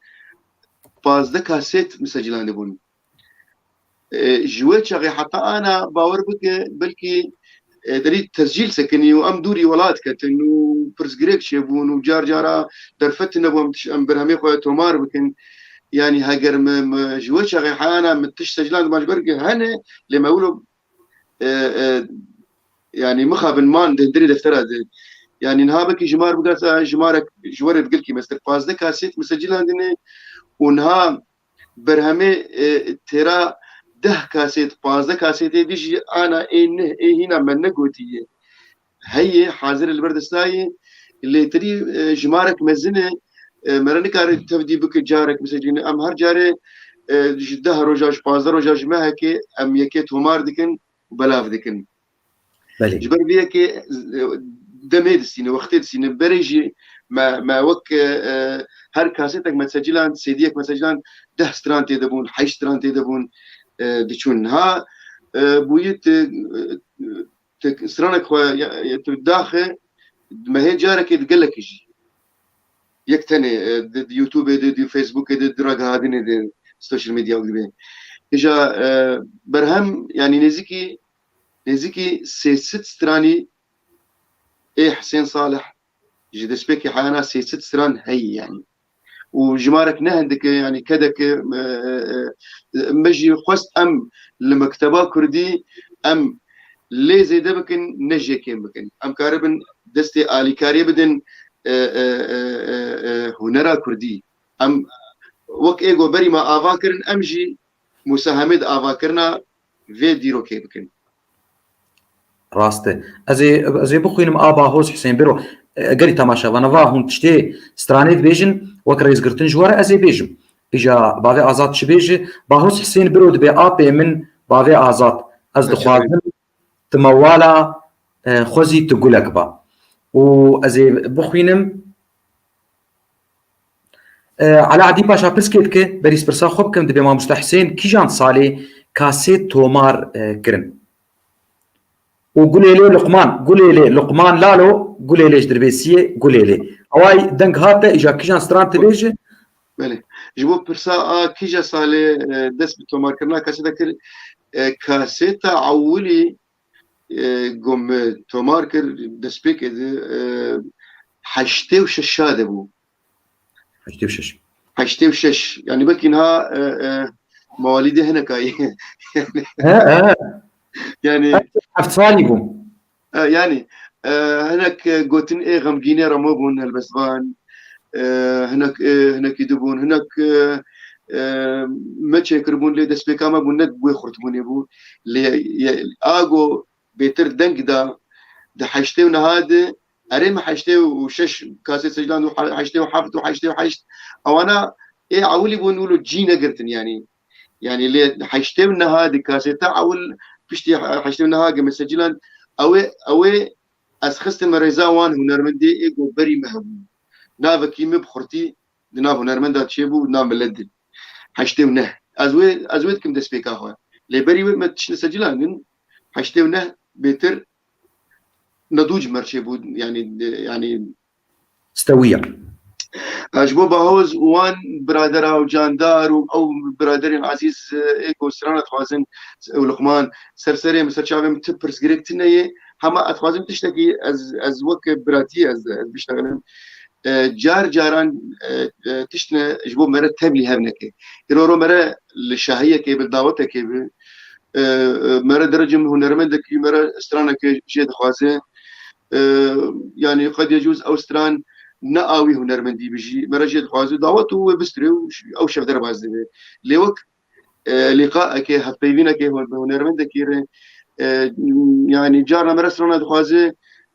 pazdeh kasêt min secilane bûn. E, ji wê çaxê heta ana bawer bike, belkî, e, derî tescîl sekinî û em dûrî welat ketin û pirsgirêk çêbûn û car cara derfet nebû em tiş-, em berhemê xwe tomar bikin. Yanî heger me, me ji wê çaxê heta ana min tişt secilande, ji ber ku hene, lê me wilo, e, e, yanî mixabin man di hundirê deftera de. Yanî niha belkî jimar bigasa jimarek ji werê digilkî mestir. Pazdeh kasêt min secilandine û niha berhemê, e, têra deh kasêt, pazdeh kasêtê dî jî ana ê neh, ê hîna me negotiye. Heye, hazir e, li ber destayê, lê tirî, e, jimarek mezin e, e, me re nikare tevdî bike carek, mesela, em her carê, e, ji deh roja, ji pazdeh roja ji mehekê em yekê tomar dikin û belav dikin. Belê. Ji ber vê yekê, e, demê distîne, wextê distîne. Berê jî me, me wek, e, e, her kasêtek me secilan, C D'yek me secilan, deh stran tê de bûn, heşt stran tê de bûn, e, diçûn. Ha, e, bûyî tu, e, tu stranek xwe, ya, ya, tu daxe, me hê carekê di gelekî jî. Yek tenê, e, di, di YouTubeê de, di Facebookê de, di ragihandinê de, social media dibe. Îja, e, berhem, yanî nêzîkî, nêzîkî sê sed stranî ê Hisên Salih ji destpêkê heyana sê sed stran heyî, yanî. Û jimarek ne hindik e, yanî kedek e, e, e, me jî xwest em li mekteba kurdî em lê zêde bikin, ne jê kêm bikin. Em karibin destê alîkariyê bidin, e, e, e, e, e, hunera kurdî. Em wek ê ku berî me ava kirin, em jî musahemê di avakirina vê dîrokê bikin. Rast e. Ez ê, ez ê bixwînim a Bahoz Hisên Biro. E, gerî temaşevana va hûn tiştê stranê dibêjin, wek rêzgirtin ji we re ez ê bêjim. Îja bavê Azad çi bêje? Bahoz Hisên Biro dibê apê min, bavê Azad. Ez dixwazim tu mewala, e, xwe zî tu gulek ba. Û ez ê bixwînim, E, Ela Edî Paşa pirsgê dike, berî ez pirsa xwe bikim, dibê mamoste Hisên kîjan salê kasêt tomar, e, kirin? Û Gulêlê Luqman, Gulêlê Luqman Lalo, Gulêlê ji Dirbêsiyê, Gulêlê. Away deng hat te, îja kîjan stran tu bêje? Belê. Ji bo pirsa a kîja salê, e, dest bi tomarkirina kasêta kir, e, kasêta ewilî, e, ku me tomar kir, destpêkê de, e, heştê û şeş de bû. Heştê û şeş. Heştê û şeş. Yanî belkî niha, e, e, mewalîdê hineka ye. He, he. Yanî heft salî bû. E, yanî, e, hinek, e, gotin ê xemgînê Remo bûn helbestvan. E, hinek, e, hinekî dibûn. Hinek, e, e, me çêkiribûn lê destpêka me bûn, ne wê xurtbûnê bû. Lê, ye, a go bêtir deng da, di heştê û neha de, erê me heştê û şeş kasê secdan û he-, heştê û heft û heştê û heşt, ewana ê ewilî bûn wilo cî negirtin yanî. Yanî lê heştê û neha di kaseta ewil piştî he-, heştê û neha ge me secilan, ew ê, ew ê ez xistime rêza wan hunermendê ê ku berî me hebûn. Navekî min bi xurtî di nav hunermenda çêbû, nav milet de. Heştê û neh. Ez wê, ez wê dikim destpêka xwe. Lê berî wê me tiştine secilandin, heştê û neh bêtir nedû ji me re çêbû, yanî, yanî stewiya. E, ji bo Bahoz û wan biradera û candar û ew biraderên ezîz, e, ê ku strana dixwazin, ew Luqman, ser serê min, ser çavê min ti pirsgirêk tune ye. Hema ez dixwazim tiştekî ez, ez wek biratiyê ez, ez biştexilim. E, car caran, e, e, tiştine ji bo me re tevlî hev neke. Îro ro me re li şahiyekê bi, dawetekê bi, e, e, me re derecim hunermendekî, me re stranekê jê dixwaze. E, yanî qediye cûz ew stran ne awî hunermendî bi jî, me re jê dixwaze dawet û wê bistirê û ş-, ew şev derbas dibe. Lê wek, e, lîqaekê, hevpeyvînekê hon-, bi hunermendekî re, e, yanî carna me re strana dixwaze,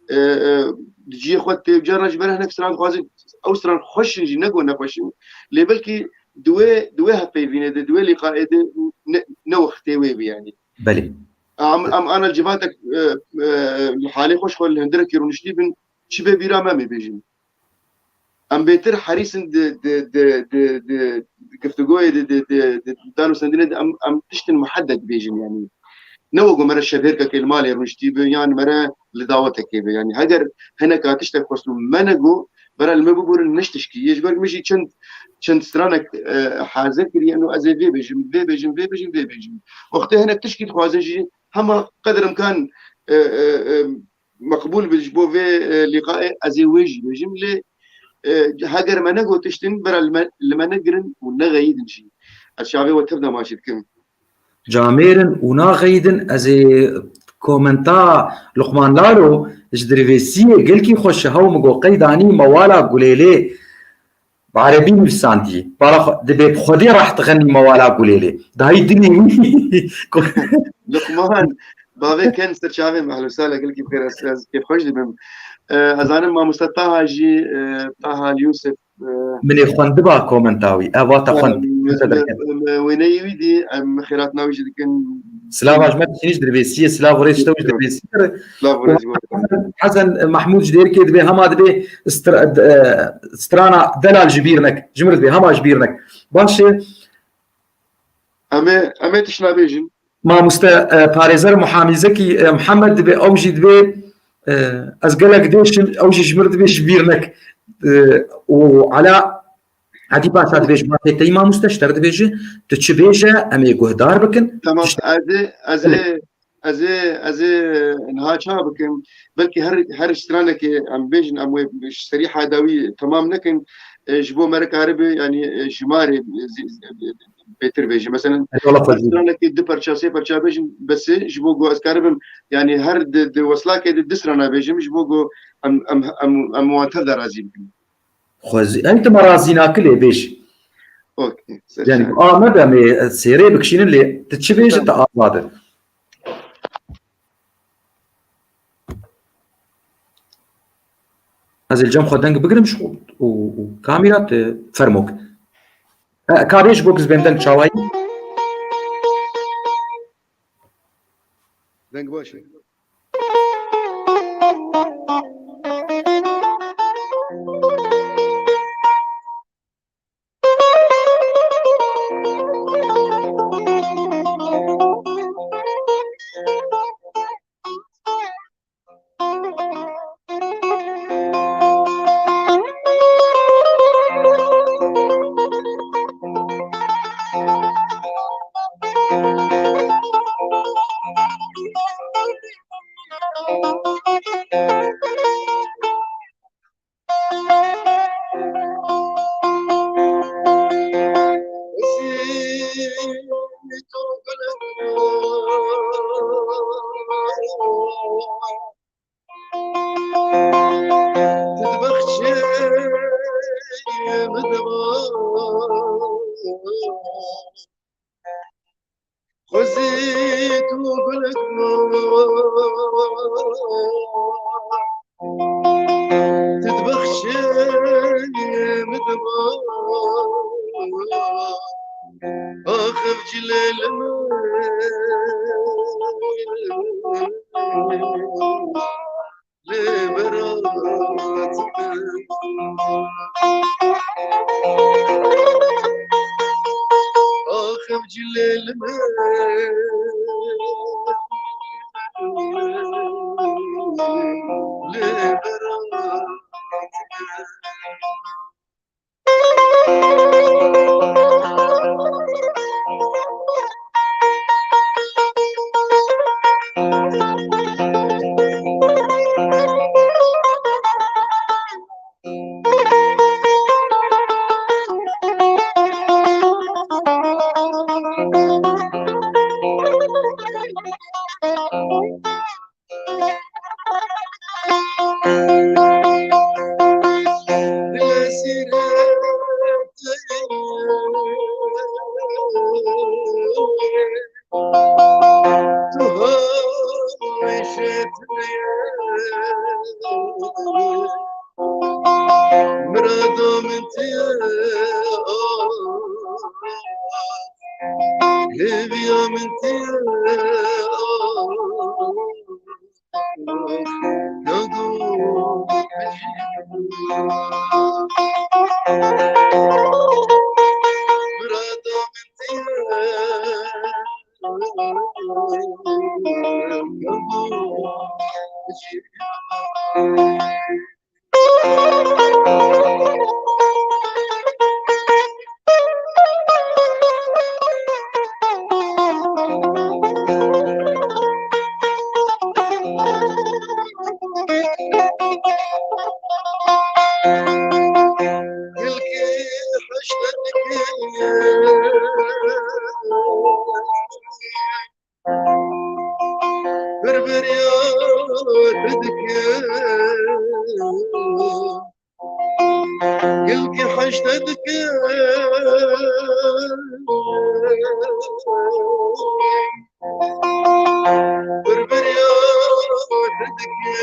e, e, di cihê xwe tê, carna ji me re hinek strana dixwaze Ew stran xweş in jî, ne ku nexweş in. Lê belkî di wê, di wê hevpeyvînê de, di wê lîqayê de ne, ne wextê wê bî, yanî. Belê. Em, em ana civatek, e, e, li halê xwe ji xwe li hundirekî rûniştî bin, çi vê bîra me, em ê bêjin. Em bêtir herîs in di, di, di, di, di giftugoyê, di, di, di, di dan û sendinê de em, em tiştin muhedded bêjin, yanî. Ne wek ku me re şevêrkekê li malê rûniştî bi, yan me re li dawetekê bi. Yanî heger hineka tiştek xwest û me negot, bera li me biborin, ne ji tişkî. Yê ji ber min jî çend, çend stranek, e, hazir kiriye, û ez ê vê bêjim, vê bêjim, vê bêjim, vê bêjim. Wextê hinek tişkî dixwazin jî, hema qedir imkan, e, e, e, meqbûl bi ji bo vê, e, lîqayê, ez ê wê jî bêjim, lê, e, heger me negot tiştin, bira li me, li me negirin û nexeyidin jî. Ez çavê we tev de maçî dikim. Camêr in û naxeyidin, ez ê komenta Luqman Lalo ji Dirvêsiyê gelkî xweş e, hew min got qey danî mewala Gulêlê. Bi erebî nivîsandî. Bala xwe, dibê bi xwedê reh dixenî mewala Gulêlê. Dayî dilê wî. Luqman, bavê ken ser çavê me, ehlo sala, gelkî bi xêr, ez, ez kêfxweş dibim. E, ez zanim mamoste Taha jî, e, Taha Yusuf, e, Min ê xwendiba komenta wî. Ev vata xwend. Em, em, em, wêneyê wî dî, em xêratina wî jî dikin. Silava ji me dişînî ji Dirvêsiyê, silav û rêz ji te û ji Dirvêsiyê re. Silav û rêz ji we. Hesen Mehmûd ji Dêrikê dibê, hema dibê stra-, e, strana delal ji bîr nek. Ji min re dibê, hema ji bîr nek. Baş e. Em ê, em ê tişt nabêjin. Mamoste, e, parêzer Muhamîzekî, e, Mihemed dibê, ew jî dibê, e, ez gelek dêşim, ew jî ji min re dibê ji bîr nek. E, û Ela Edî Paşa dibê ji Batê Teyî mamoste ji te re dibêje, tu çi bêje, em ê guhdar bikin. Tamam, tişt- ez ê, ez ê, ez ê, ez ê niha çawa bikim? Belkî her, her stranekê em bêjin, em wê ji serî hedawî temam nekin, e, ji bo me re karibe, yanî, e, jimarê, e, zi-, zi-, bêtir bêjin. Mesela, stranekê du perça, sê perça bêjin, bes e, ji bo ku ez karibim, yanî her di, di weslakê de du strana bêjim, ji bo ku em, em, em, em wan tev de razî bikin. Xwezî, em tu me razî naki lê bêj. Okey, ser çavê. Yanî, a me de em ê sêrê bikişînin lê tu çi bêje, tu azad e. Ez ê li cem xwe deng bigirim ji xwe û, û kamîra tu fermo ki. E, ka bêj bo ki ez bêm deng çawayî. Deng baş e. Xwezî tu gulek min, tu dibexşî min dima. Ax ev cilê li min. Li mirat ax ev cilê li min, li mirat Mirada min tu ye, hêviya min tu ye, ya dost. Mirada min tu ye, ya dost. Birbiriya te dike, gilkî heşte dike. Birbiriya te dike,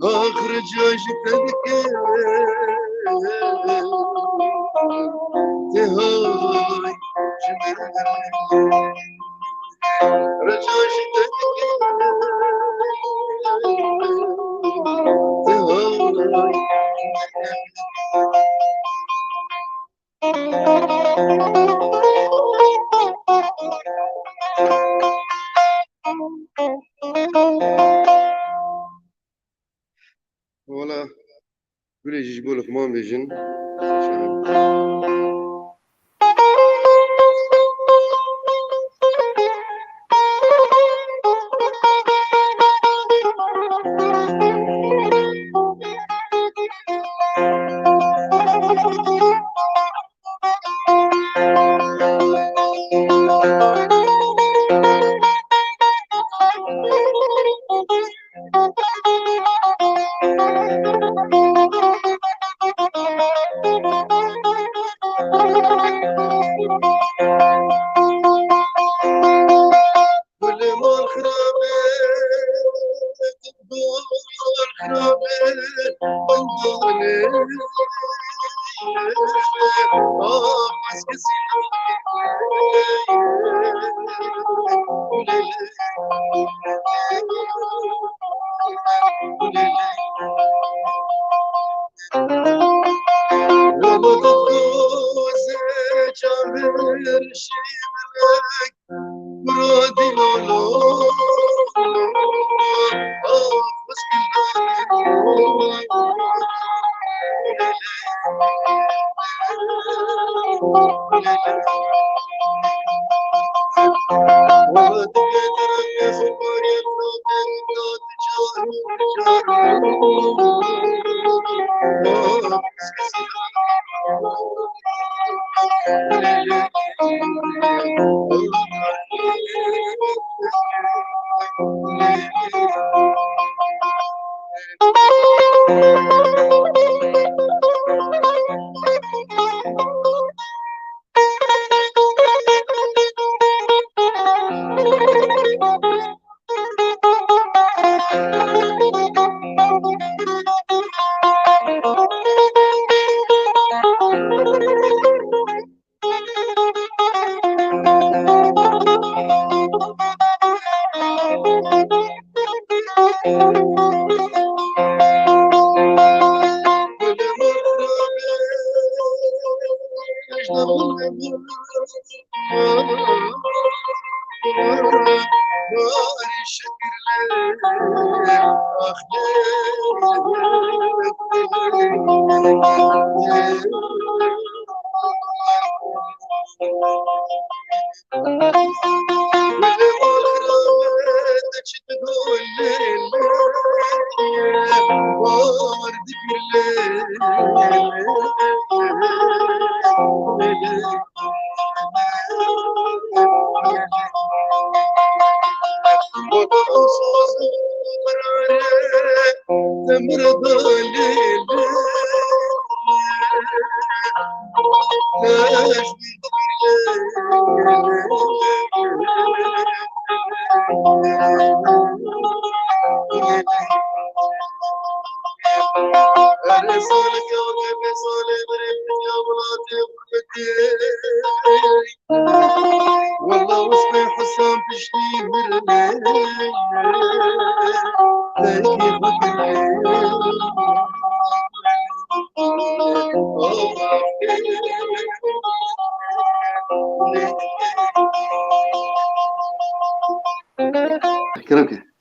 axir ca ji te dike. Tê hay ji min. Wala, gulê jî ji bo li xwe bêjin.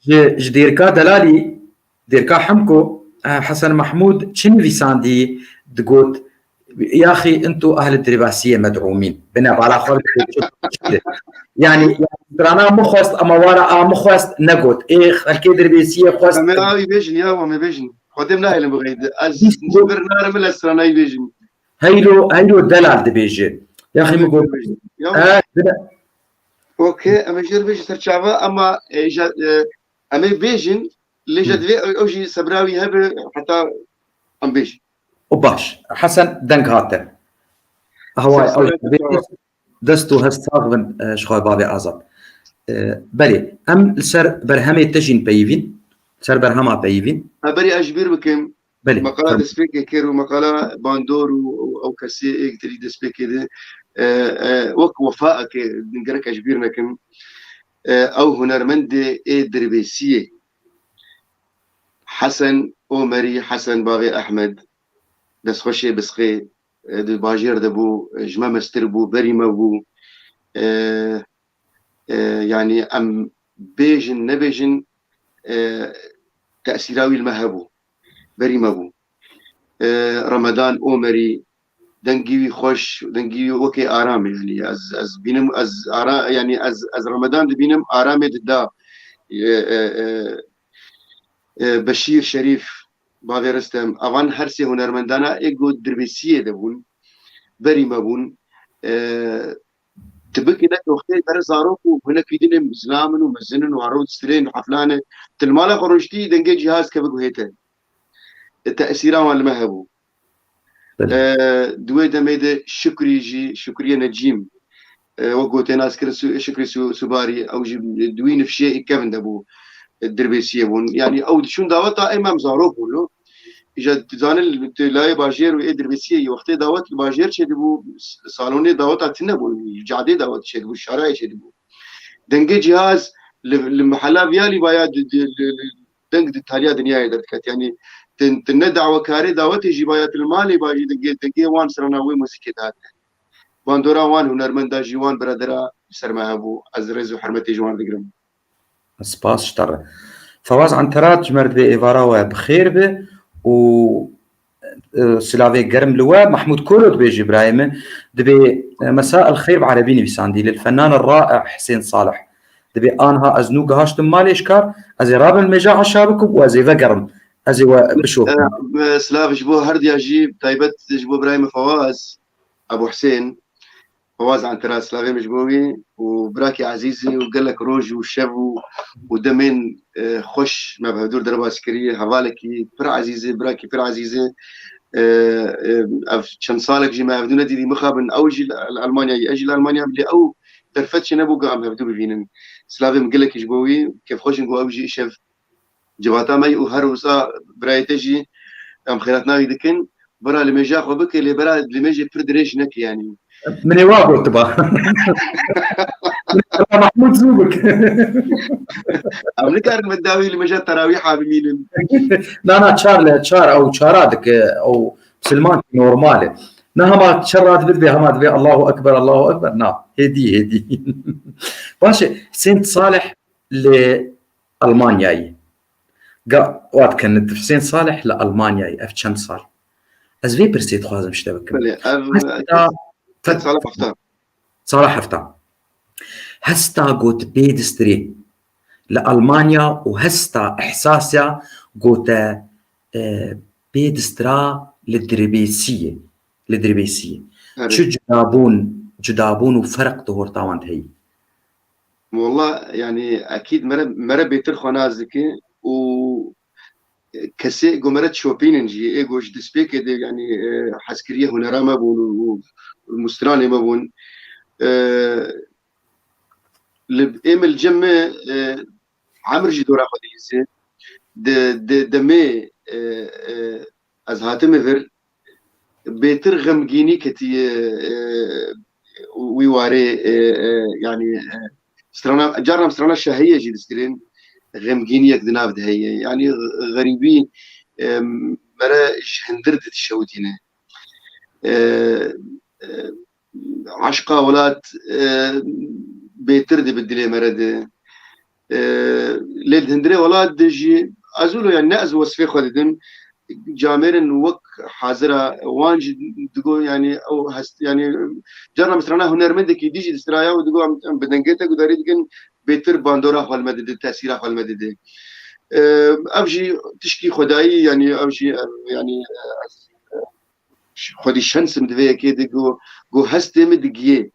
Ji, ji Dêrka Delalî, Dêrka Hemko, eh, Hesen Mehmûd çi nivîsandî, digot, "Yaxî, intu ehli Dirbasiyê med'ûmîn." Bine bala xwe bike. Yani, strana min xwest, ama wara a min xwest, negot. Ê, xelkê Dirbêsiyê xwest. Em ê awî bêjin, ya, em ê bêjin. Xwedê min nahêlin bixeyde. Ez Bîst ji vir narim, ez stranayî bêjim. Heylo, heylo delal dibêje. Yaxî min got. Ya. Ha, bine. Okey, em ê jê re bêjin ser çava, ama, e, ja, e, em ê bêjin, lê ja Hı. divê ew, ew jî sebra wî hebe heta em bêjin. O baş. Hesen deng hate. Haway, Ser ew sebra dibê çava. Dest û hest sax bin, e, ji xwe bavê Azad. E, belê, em li ser berhemê te jîn peyivîn, ser berhema peyivîn. Ha, berî ez ji bîr bikim. Belê, Meqala fermo. Destpêkê kir û meqala bandor û, û ew kesê êk dirî destpêkê de, e, e, wek wefaekê gerek ez ji bîr nekim. E, ew hunermendê ê Dirbêsiyê. Hesen Omerî, Hesen Bavê Ehmed, destxweşê Bisqê, e, di bajêr de bû, e, ji me mestir bû, berî me bû. E, e, yanî em bêjin, nebêjin, e, tesîra wî li me hebû, berî me bû. E, Remedan Omerî, dengî wî xweş, dengî wî wekê aram e, yanî ez, ez bînim, ez ara, yanî ez, ez Remedan dibînim, aramê dida. E, e, e, e, Beşîr Şerîf, Bavê Ristem, evan her sê hunermendana ê ku Dirbêsiyê de bûn, berî me bûn. E, tu bikî ne wextê bere zarok û hinek îdînê zilam in û mezin in û hero distirên û heflan e. Tu li mala xwe rojtî dengê cîhaz kevik guhê te. E, tesîra wan li me hebû. Belê. E, di wê demê de Şukrî jî, Şukriyê Necîm, e, wek gotê nas kirin Su-, Şukrî Su-, Subarî, ew jî di wî nifşê ê kevin de bû, e, Dirbêsiyê bûn. Yanî ew diçûn daweta ê me em zarok bûn, no? Îja tu zanî li, tu layê bajêr û ê Dirbêsiyê yî wextê dawet li bajêr çêdibû, s-, salonê daweta tune bûn, cadê dawet çêdibû, şarayê çêdibû. Dengê cîhaz li, li mehela viya lî vaya di, di, li, li, deng di taliya dinyayê derdiket. Yanî tu, tu ne dawekarê dawetê jî vaya, tu li malê vajî dengê, dengê wan strana wê muzîkê dihate. Bandora wan hunermenda jî wan biradera li ser me hebû. Ez rêz û hurmetê ji wan digirim. Spas ji te re. Fewaz Anterat, ji me re dibê êvara we bi xêr be û e, silavê germ li we. Mahmud Kolo dibêje, birayê min, dibê, e, "Mesa el xeyr" bi erebî nivîsandî, lil fenan el rae Husên Salih. Dibê, "Anha ez nû gihaştim malê ji kar, ez ê rabim li mêja eşa bikim û ez ê vegerim. Ez ê we bişopim." E, e, silav ji bo herdiya jî, taybet ji bo birayê min Fawaz, Ebu Husên. Fawaz Antera, silavê min ji bo wî û birakî ezîz e û gelek roj û şev û, û demên, e, xweş me bi hevdûr derbas kiriye. Hevalekî pir ezîz e, birakî pir ezîz e. E, e, ev çend salek jî me hevdû nedîtî, mixabin ew jî li, li Almanyayê, ez jî li Almanya, lê ew derfet çênebû ku em hevdû bivînin. Silavê min gelekî ji bo wî, kêfxweş in ku ew jî îşev civata me yî û her wisa birayê te jî em xêratna wî dikin. Bira limêja xwe bike, lê bira limêjê pir dirêj neke, yanî. Min ê wa gotiba. Min ê Mahmud zû bik. Em nikarin bi dawî limêja terawîha bimînin. Na, na, çar li çar, ew çara dike, ew misilman normal e. Na hema çer ra dibê, hema dibê Allahu Ekber, Allahu Ekber. Na, hêdî, hêdî. Baş e, Husên Salih li Almanyayê. Ga, wat ken Husên Salih li Almanyayê, ev çend sal? Ez vê pirsê dixwazim ji te bikim. Belê, ev Heta, sala heft. Sala heft. Hesta got pê distirê li Almanya û hesta ihsasya gote, e, pê distira li Dirbêsiyê, li Dirbêsiyê. Erê. Çi cudabûn, cudabûn û ferq di horta wan de heyî? Walla, yanî, ekîd mere, mere bêtir xwe nas dike û kesê ku mere dişopînin jî, ê ku ji destpêkê de, yanî, e, hezkiriyê hunera me bûn û, û, û mustiranê me bûn. E, li, ê min li cem me, e, emir jî dora xwe dilîze. Di, di, demê, e, e, Ez hatime vir, bêtir xemgînî ketiye, e, wî warê, e, e, yanî, e, strana, carna strana şahiyê jî distirin, xemgîniyek di nav de heye. Yanî xerîbî, e, mere ji hindir didişewitîne. E, e, Eşqa welat, e, bêtir dibe dilê mere de. E, lê di hundirê welat de jî ez wilo, yani ne ez wesfê xwe didim, camêrin wek hazira wan jî digo, yani ew hest, yani carna bi strana hunermendekî dî jî distiraya û digo em, em bi dengê te gudarî dikin, bêtir bandora xwe li me dide, tesîra xwe li me dide. E, ev jî tişkî xwedayî, yani ev jî, e, yani, e, ez, e, xwedî şensim di vê yekê de ku, ku hestê min digiyê.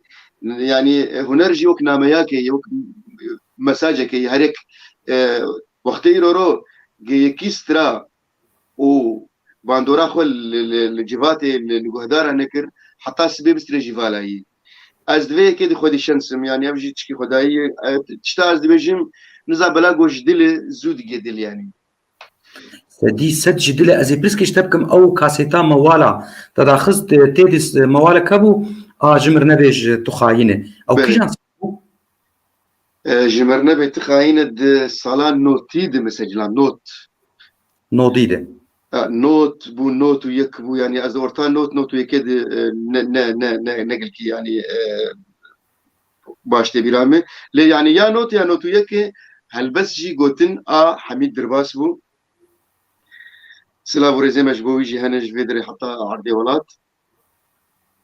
Yani, e, huner jî wek nameyakê ye, wek mesajekê ye. Herek, e, wextê îro ro ge yekî stira û bandora xwe li, li, li civatê, li, li guhdara nekir, heta sibê bistirê jî vala yî. Ez di vê yekê de xwedî şensim, yani ev jî tişkî xwedayî ye. E, tişta ez dibêjim, niza bela ku ji dil e, zû digê dil yani. Sedî sed ji dil e. Ez ê pirsgê ji te bikim, ew kasêta mewala te daxist, e, tê de s-, mewalek hebû, a ji mir nebêj tu xayîn e. Ew Belê. Kîjan sal bû? E, ji mir nebê tu xayîn e di sala notî de, mesela not. Nodî de. E, not bû, not û yek bû, yani ez orta not, not û yekê de, e, ne, ne, ne, ne, ne gelkî, yani, e, baş tê bîra min. Lê yani ya not ya not û yekê helbest jî gotin a Hemîd Dirbas bû. Silav û rêzê me ji bo wî jî hene ji vê derê heta erdê welat.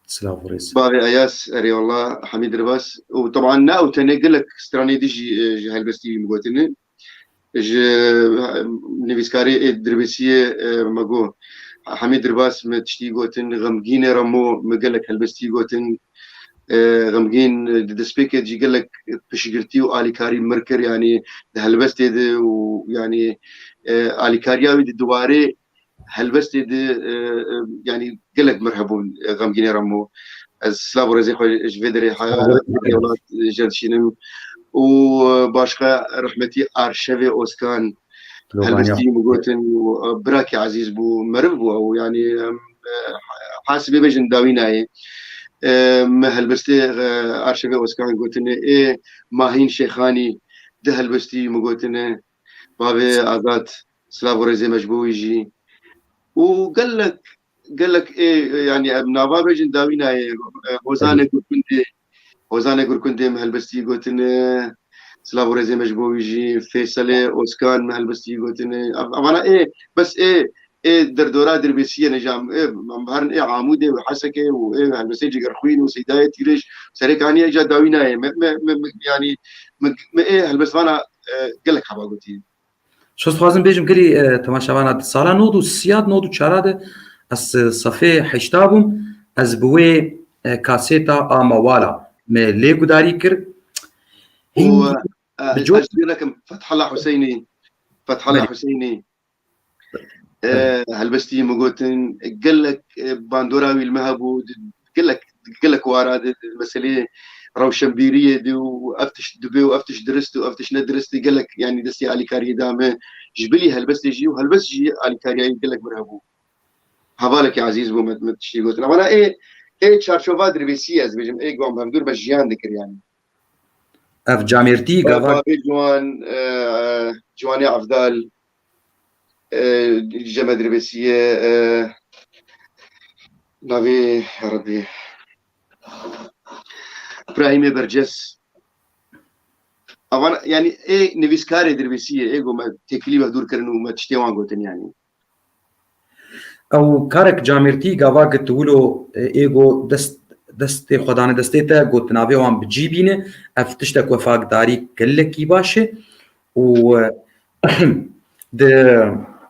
Silav û rêz. Bavê Eyas, erê wallah, Hemîd Dirbas. Û teban ne ew tenê gelek stranê dî jî, e, ji helbestî wî min gotine. Ji, e, nivîskarê ê dirbêsiyê, e, me got, Hemîd Dirbas me tiştî gotin, Xemgînê Remo me gelek helbestî gotin. E, Xemgîn, e, di destpêkê jî gelek piştgirtî û alîkarî mir kir, yanî di helbestê de û yanî, e, alîkariya wî di diwarê helbestê de, e, e, yanî gelek mir hebûn, e, Xemgînê Remo. Ez silav û rêzê xwe ji vê derê haya welat, e, jê dişînim. Û, e, başqa rehmetî Arşevê Oskan, helbestî min gotin û, e, birakî ezîz bû, meriv bû ew, yanî, em, e, hasibê bêjin dawî nayê. E, me helbestê, e, Arşevê Oskan gotine, ê Mahîn Şêxanî di helbestî min gotine, bavê Azad, silav û rêzê me ji bo wî jî. Û gelek, gelek ê, yanî em nava bêjin dawî nayê, e, Hozanê Gurkundê, Hozanê Gurkundê min helbestî gotine, silav û rêzê me ji bo wî jî, Feyselê Oskan min helbestî gotine. Ev-, evana ê, bes ê, ê derdora dirbêsiyê ne jam, ê, em herin ê Amûdê û Hesekê û ê helbestê Cigerxwîn û Seydayê Tîrêj, serê kaniyê ca dawî nayê. Me, me, me, me, yanî, me, me ê helbestvana, e, gelek heba gotî. Şoz dixwazim bêjim, gelî, e, temaşevana di sala nod û siyad nod û çara de ez, e, sefê heşta bûm, ez bi wê, e, kasêta a mewala me lê gudarî kir. Û, Hîn e, bi cor ez bîr nekim, Fethullah Huseynî, Fethullah Belê. Huseynî, e, Belê. Helbestî min gotin, gelek, e, bandora wî li me hebû, gelek, gelek wara di, di meselê rewşenbîriyê de û ev tişt dibe û ev tişt dirist û ev tişt ne dirist e, gelek, yanî destê alîkariyê da me ji bilî helbestê jî û helbest jî alîkariya wî gelek mir hebû. Hevalekî ezîz bû me, me tiştî gotin. Evana ê, ê çarçova dirbêsiyê ez bêjim, ê ku em hevdûr me jiyan dikir yanî. Ev camêrtî Ba-, gava bavê Ciwan, e, Ciwanê Evdal, e, ji me dirbêsiyê, e, navê Rebî. Îbrahîmê Berces. Avan, yanî ê nivîskarê dirbêsiyê, ê ku me têkilî ve dûr kirin û me tiştê wan gotin yanî. Ew karek camêrtî gava git wilo, e, ê go dest, destê xwe dane destê te, got navê wan bi cî bîne, ev tiştek wefakdarî gelekî baş e û, e, di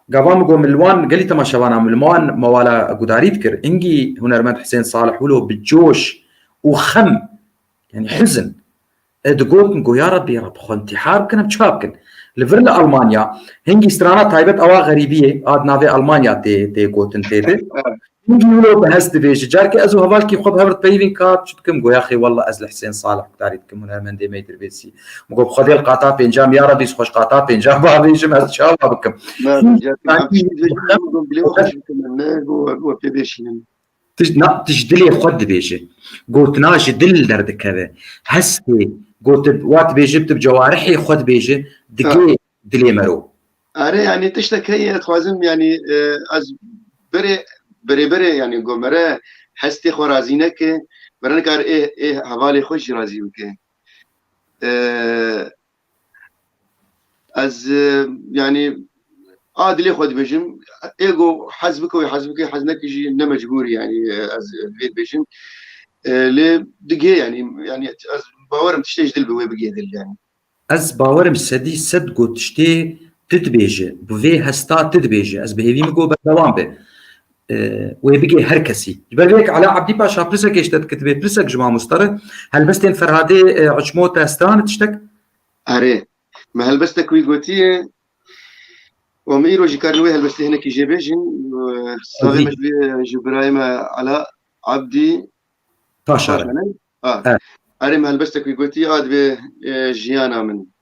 gava min got min li wan gelî temaşevana min li wan mewala gudarî dikir. Hingî hunermend Hisên Salih wilo bi coş û xem, yanî hizin, e, digotin ku ya Rebî, ya Rebî, xwe intîhar bikin, em çawa bikin? Li vir li Almanya, hingî strana taybet ewa xerîbiyê, a di navê Almanya tê, tê gotin tê de. Hingî wilo bi hest dibêje. Carkê ez û hevalkî xwe bi hev re peyvîn ka çi dikim, goya xê wella ez li Hisên Salih gudarî dikim, hunermendê me yê dirbêsî. Min got, bi Xwedê li qata pêncam, ya Rebî, xweş qata pêncam bavêjim, ez çawa bikim? Ne, ne, carkê Hingî em tiştî dibêjin, bilê we xweş bikim, ne, we, we pê bêşînin. Tij-, na, tij dilê xwe dibêje. Gotina ji dil derdikeve. Hestê, gotib-, wa dibêje, tu bi cewarihê xwe dibêje, Ha. digê dilê mero. Erê, yanî tiştek heye, ez dixwazim, yanî, e, ez berê, berê, berê, yanî go mere hestê xwe razî neke, mere nikare ê, ê hevalê xwe jî razî bike. E, ez, e, yanî a dilê xwe dibêjim, ê go hez bike wê hez bike, hez neke jî ne mecbûr, yanî, e, ez vê dibêjim. E, lê digê, yanî, yanî ez bawerim tiştê ji dil bi wê bigê dil, yanî. Ez bawerim sedî sed got tiştê tu dibêje, bi vê hesta tu dibêje. Ez bi hêvî min got berdewam be. E, wê bigê her kesî. Ji ber vê yek Ela Ebdî Paşa pirsekê ji te dike, dibê pirsek ji mamoste re. Helbestên Ferhadê, e, Uçmo te strane tiştek? Erê. Me helbestek wî gotiye. Û em îro jî karin wê helbestê hinekî jê bêjin. E, savê Ezî. me ji vê, ji birayê me Ela Ebdî Paşa re. Paşa ne? Ha. Evet. Erê, me helbestek wî gotî, a dibê, e, jiyana min.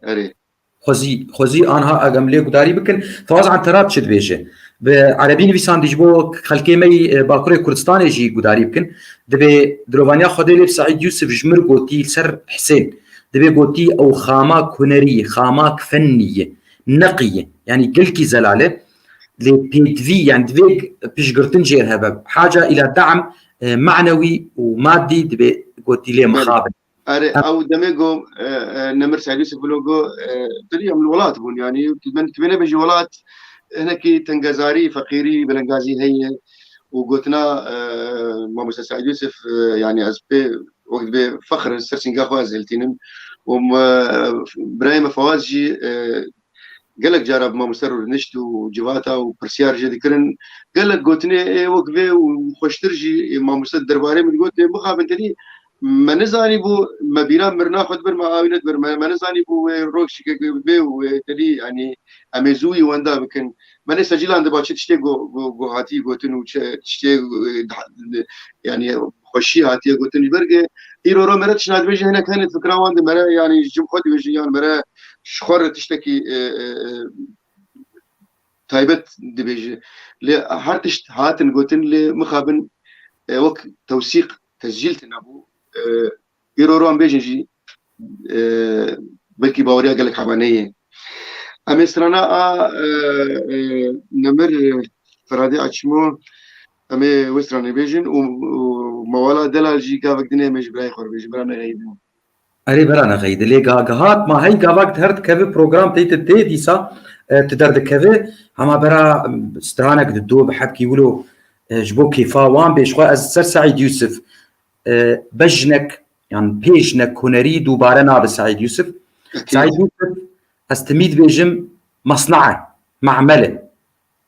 Erê. Xwezî, xwezî anha agem lê gudarî bikin. Fawaz Anterat çi dibêje? Bi erebî nivîsandî ji bo xelkê me yî, e, Bakurê Kurdistanê jî gudarî bikin. Dibê dilovaniya Xwedê lê bi Seîd Yûsif ji mir gotî li ser Hisên. Dibê gotî ew xamak hunerî ye, xamak fennî ye, neqî ye. Yanî gelkî zelal e. Lê pêdivî, yanî divê piştgirtin jê re hebe. Haca îla de'm, e, manewî û madî dibê gotî lê Belê. mixabin. Erê, Ha. ew demê go, e, e, Nemir Seîd Yûsif wilo go, e, dirî em li welat bûn, yanî, men, tu bê nebêjî welat, hinekî tengezarî, feqîrî, belengazî heye û gotina, e, Mamoste Seîd Yûsif, e, yanî ez pê wek dibê fexr ser sînga xwe ez hiltînim û me, birayê me Fawaz jî, e, gelek cara bi mamoste rûdinişt û civata û pirsiyar jê dikirin. Gelek gotinê ê wek vê û xweştir jî ê mamoste di derbarê min digot, ê mixabin tenî me nizanîbû, me bîra mirina xwe dibir, me awî nedibir, me, me nizanîbû wê rojekê vê û wê tenî, yanî em ê zû wî wenda bikin. Me nê secîlan diba çi tiştê go, go, go hatî gotin û çi tiştê, e, da-, yanî xweşî hatiye gotin ji ber ke îro ro mere tişt nadibêje, hinek hene fikra wan di mere, yanî ji cim xwe dibêjin yan mere ji xwe re tiştekî, e, e, e, taybet dibêje. Lê her tişt hatin gotin, lê mixabin, e, wek tewsîq, tescîl tine bû. E, îro ro em bêjin jî, e, belkî baweriya gelek hema neyê. Em ê strana a, e, e, Nemir, e, Feradî Açmo, em ê wê stranê bêjin û, û Mewala Delal jî gavek din ê em ê ji birayê xwe re bêjin, bira nexeyidin. Erê, bira nexeyidin. Lê ga-, gihat ma hey gavak di her dikeve program teyte tê dîsa, e, tu derdikeve, hema bera, em, stranek di do bi hebkî wilo, e, ji bo kêfa wan bê. Ji xwe ez ser Seîd Yûsif, e, bejnek, yan pêjnek hunerî dubare nabe Seîd Yûsif. Ekîd. Seîd Yûsif, ez timî dibêjim, mesna e, mehmel e.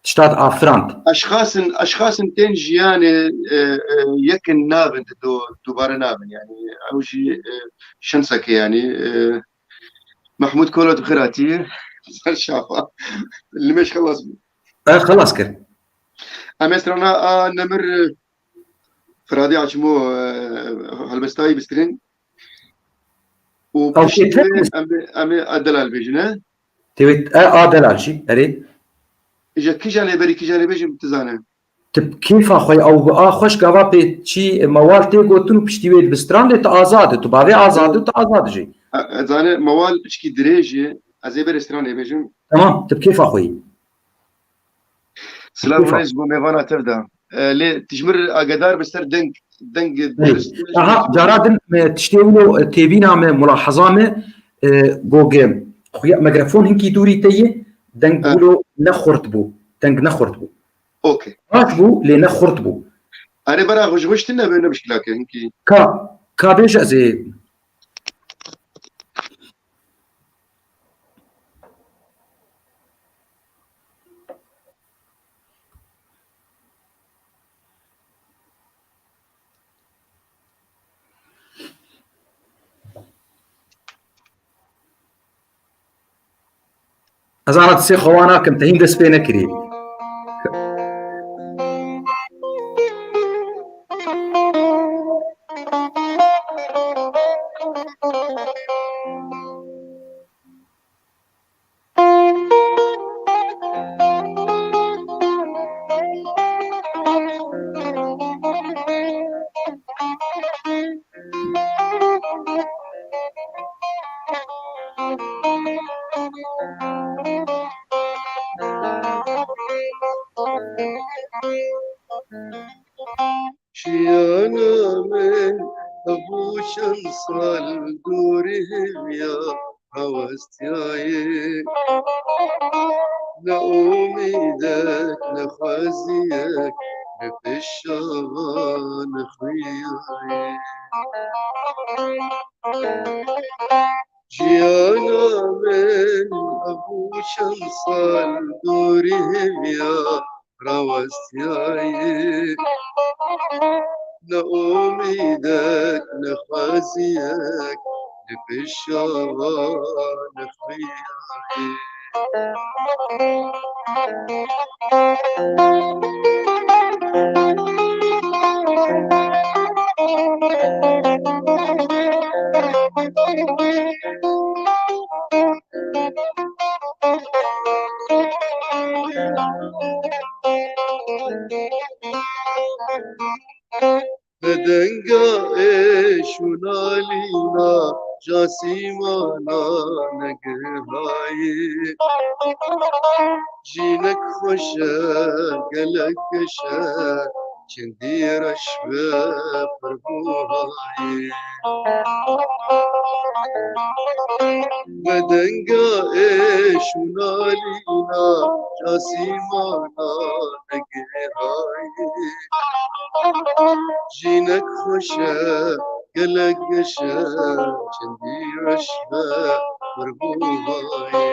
Tişta diafirand. Eşxasin, eşxasin tên jiyanê, e, e, yekin nabin, di do, dubare nabin. Yanî, ew jî, e, şensekê, yanî, e, Mehmûd Kolo, tu bi xêr hatî. Ser şafa. Limêj xelas bû. E, xelas kir. Em ê strana a Nemir, e, Firadî Açmo, e, helbestayî bistirin. Û Ew piştî kêtek wê em ê, em ê a delal bêjin, e? Tê wê, e, a delal jî, erê. Îja kîjan ê berî, kîjan ê bêjin, tu zane. Tu bi kêfa xwe, ew bi a xweş gava pê çî mewal tê gotin û piştî wê dibe stran, lê tu azad î, tu bavê azad î û tu azad î jî. E, e, zane, mewal piçkî dirêj e, ez ê berê stran ê bêjim. Temam, tu bi kêfa xwe yî. Silav û rêz bo mêvana tev de. E, lê tu ji min re agedar be ser deng, deng Belê. dirist. Aha, cara din me tiştê wilo, e, têbîna me, mulaheza me, e, goge. Xuya, mikrofon hinkî dûrî te ye, deng Ha. wilo ne xurt bû. Deng ne xurt bû. Okey. Baş bû, lê ne xurt bû. Erê, bera xwe ji xwe ştin nebe, ne muşkilake hinkî. Ka, ka bêje ez ê Ez ana destê xwe wan nakim, te hîn dest pê nekirî. Jiyana min hebû çend sal dûrî hêviya rawestiyayê. Ne umîdek, ne xweziyek, ne pêşava, ne xwiyayê. Jiyana min hebû çend sal dûrî hêviya rawestiyayê. Ne umîdek, ne xweziyek, ne pêşava, ne xwiyayê. Bi denga êş û nalîna jasîmana negihayî. Jînek xweş e, gelek geş e, çendî reş be pir buhayî. Bi denga êş û nalîna jasîmana negihayî. Jînek xweş e, gelek geş e, çendî reş be, pir buhayê.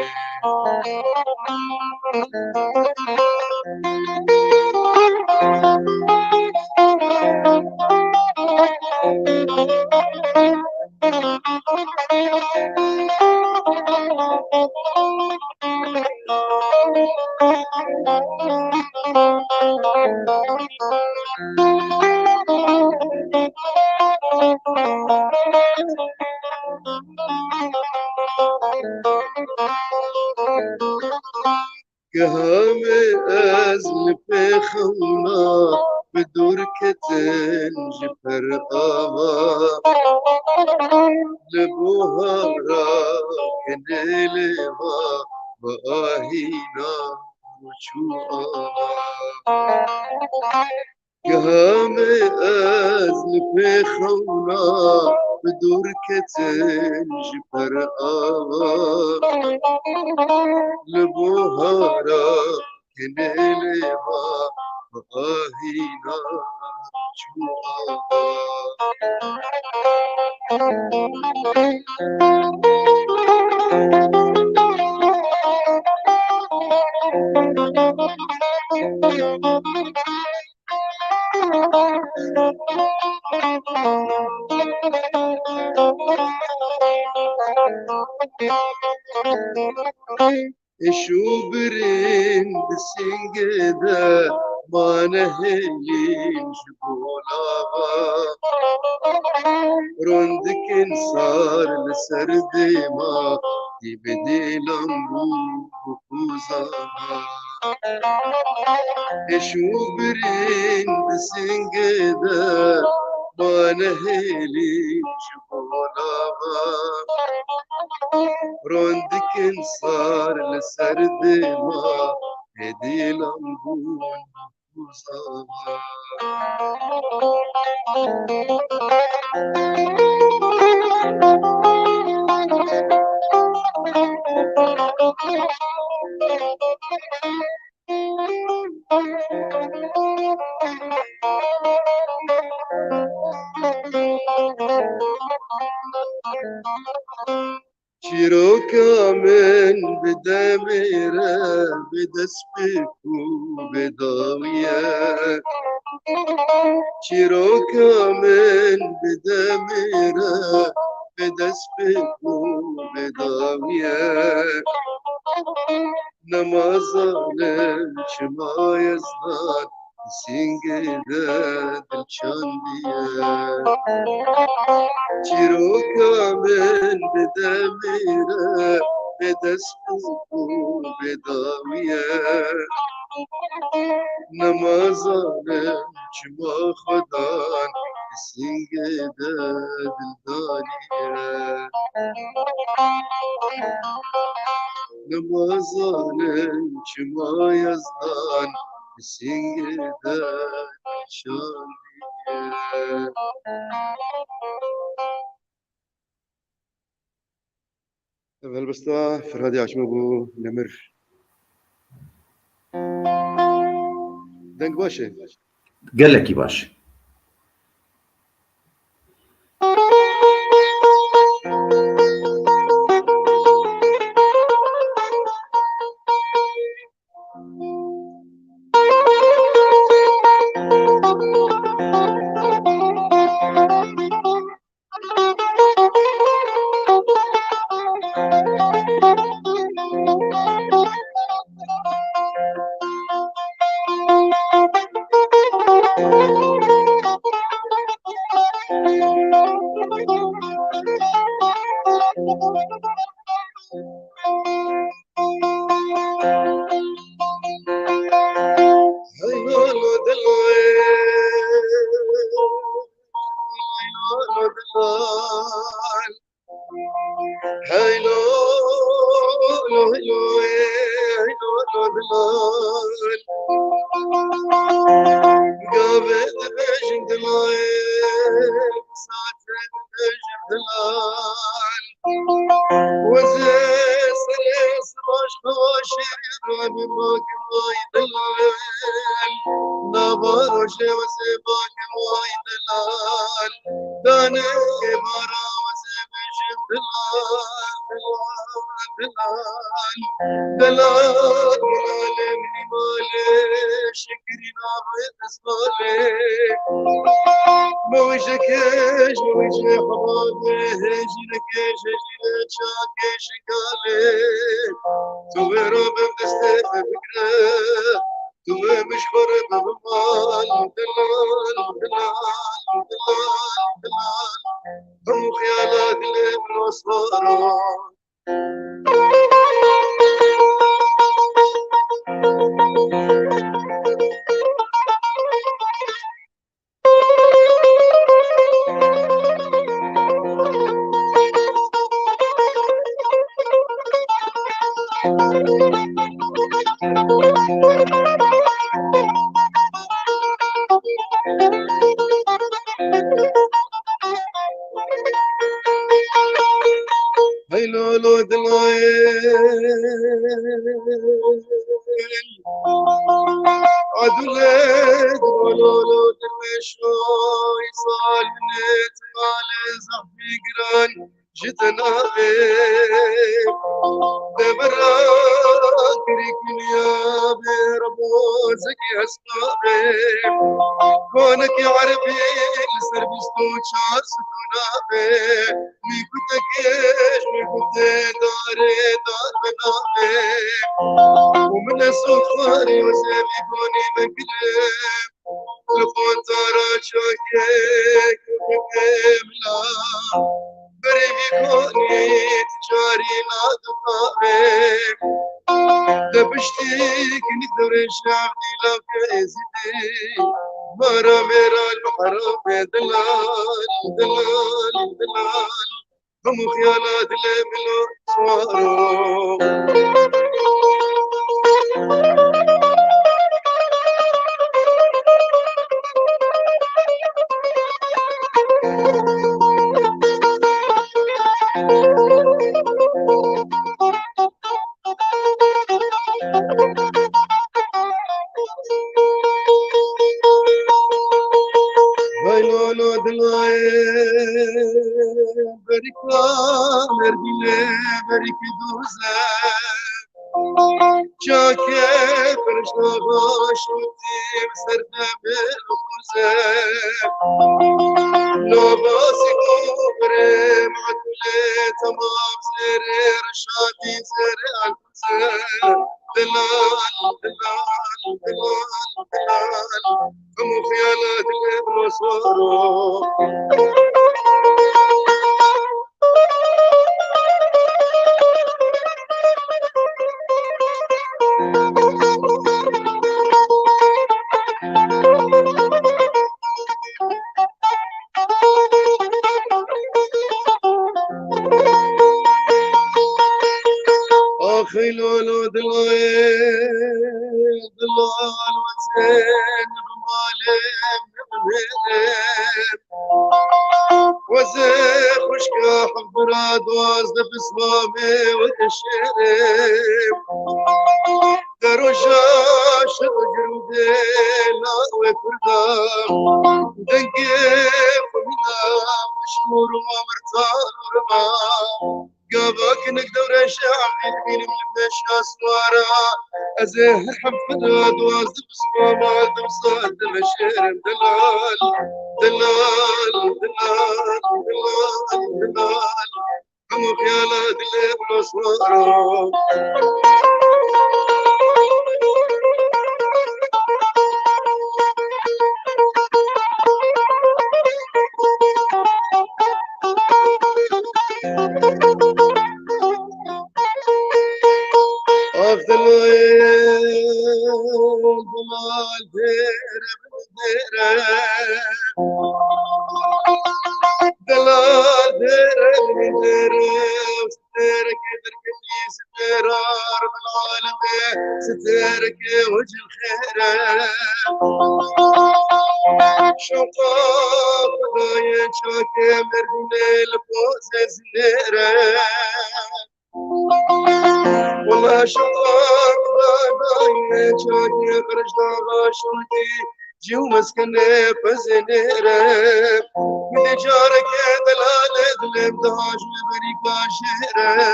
Gihamê ez li pê xewna bi dûr ketin ji per ava. Li buhara kenêlê va, va ahîna çû ava. Gihamê ez li pê xewna bi dûr ketin ji per ava. Li buhara kenêlê va, va ahîna çû ava. Êş û birîn di sîngê de mane hêlîn ji bo lava. Ron dikin sar li ser dêma, dî bi dî lambû û kûzava. Êş û birîn di sîngê de mane hêlîn ji bo lava. Ron dikin sar li ser dêma, hêdî lambûn û zava. Çîroka min bi demê re bê destpêk û bê dawî ye. Çîroka min bi demê re bê destpêk û bê dawî ye. Nema zalim çima Yezdan sîngê de dil çandiye. Çîroka min bi demê re bê destpêk û bê dawî ye. Nema zalim çima Xwedan sîngê de dil daniye. Nemazanin çima Yezdan sîngê de şandiye. Ev helbesta Ferhadê Aşmê bû, Nemir. Deng baş e. Gelekî baş. Hey lo, lo, lo, hey lo, lo, lo, lo. Gavê dibêjin dilay, saetê dibêjin dilay. Wezê serê sirbaş xweşê rabî bak may dilay. Nava rojê wezê bak may dilay. Danê bara wezê bêjin delal, delal, delal. Delal, delal, minî malê şekirî navê destmalê. Mewîjekê ji mewîjê xebabê, hêjîrekê ji hêjîrê çakê şingalê. Tu wê rabin destê me bigire. Tu wê min ji xwe re bibin mal, delal, delal, delal, delal. Hemû xiyala dilê min osmar o. Hey lo lo dilayê. Adule lo lo lo derweşo, îsal minê timalê zehfî giran ji te navê. Devera kirî kinya bê rebo zekî hesnavê. Konekî erebî li ser bîst û çar stûna bê. Mîkutekê ji mîkutê darê dar benavê. Û min ez xwarî wezê vî gonî vekirim. Li qontara çakê kurdekê bila. Berê vî gonî tu çarî nadixavê. De piştî kinî dewrê şevdî lavkê zîdî. Mara mêra li heramê delal, delal, delal. Hemû xiyala dilê min o swaro. Hey lo lo dilayê, berîka merdînê, berîkî dûze. Çakê firşna xaş û tîm serdemê xuze. Nava sîko birê matulê temam zêrê reşatî zêrê al. Delal, delal, delal, delal. Hemû xiyala dilê min o swaro. Axil Dilo, dilo, dilo, wezên bi malê min hêrê. Wezê xwişka hevdira duwazdeh pismamê weke şêrê. Deroja şir girûdê la we kurda. Dengê xwe mina mişmûr û mirtal û rima. Gava kinik dewre şe'bî dibînim li pêşa siwara. Ez ê her heft duwazdeh pismama dewsa dimeşêrim delal, delal, delal, delal, delal. Hemû xiyala dilê min oswara. Ax delal, delal, dêre, dêre. Delal, dêre, dêre. Stêreke derketî stêra Rabbul Alemê, stêreke wecil xêre. Şoqa Xwedayê çakê merdûnê li pozê zinêre. Wela şoqa Xwedayê çakê qirişdaxa şûtî. Cî û meskenê pezinêre, min dê careke delalê dilê min daha ji we berîka jêre.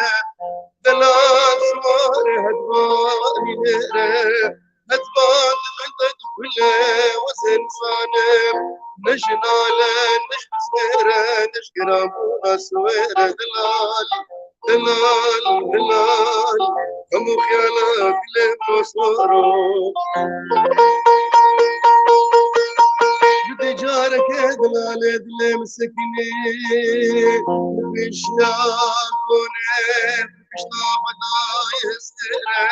Delal siwarê hedvanî nêre, hedvan di min de dikule, wezên zanim, ne ji nale, ne ji bizêre, ne ji giranbûna siwêre delal. Delal, delal, hemû xiyala dilê min oswaro. Ji dê careke delalê dilê min sekinî. Pêşiya konê, pişta xwe dayê sêre.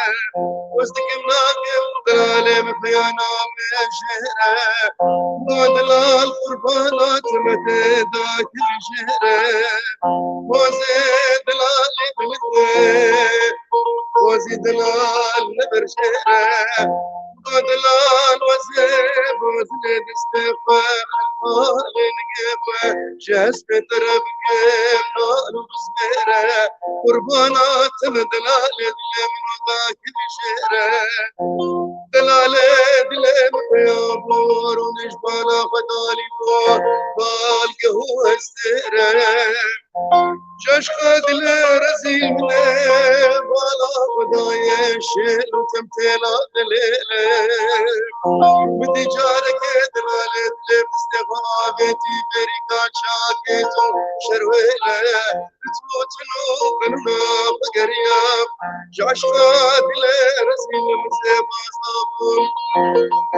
Wez dikim nakim delalê min peyana min jêre. Go delal qurbana te me tê dakim jêre. Pozê delalê dilê, pozê delal neberjêre. Go delal wezê, pozê destê xwe, xelxalê nigê xwe, ji hespê te re bikim, nal û bizmêre. Qurbana te me delalê dilê min û dakim jêre. Delalê dilê min peya bor û nêj bala xwe dalî bor, bal geh û estêre. Caşqa dilê rezîl min e, bala Xwedayê şêl û temtêla delêle. Min dî careke delalê dilê bistê xwe avêtî berîka çakê to şerwêle. Bi tu tun û qenûna xwe geriyam, ji eşqa dilê rezîl min sê baz nabûm.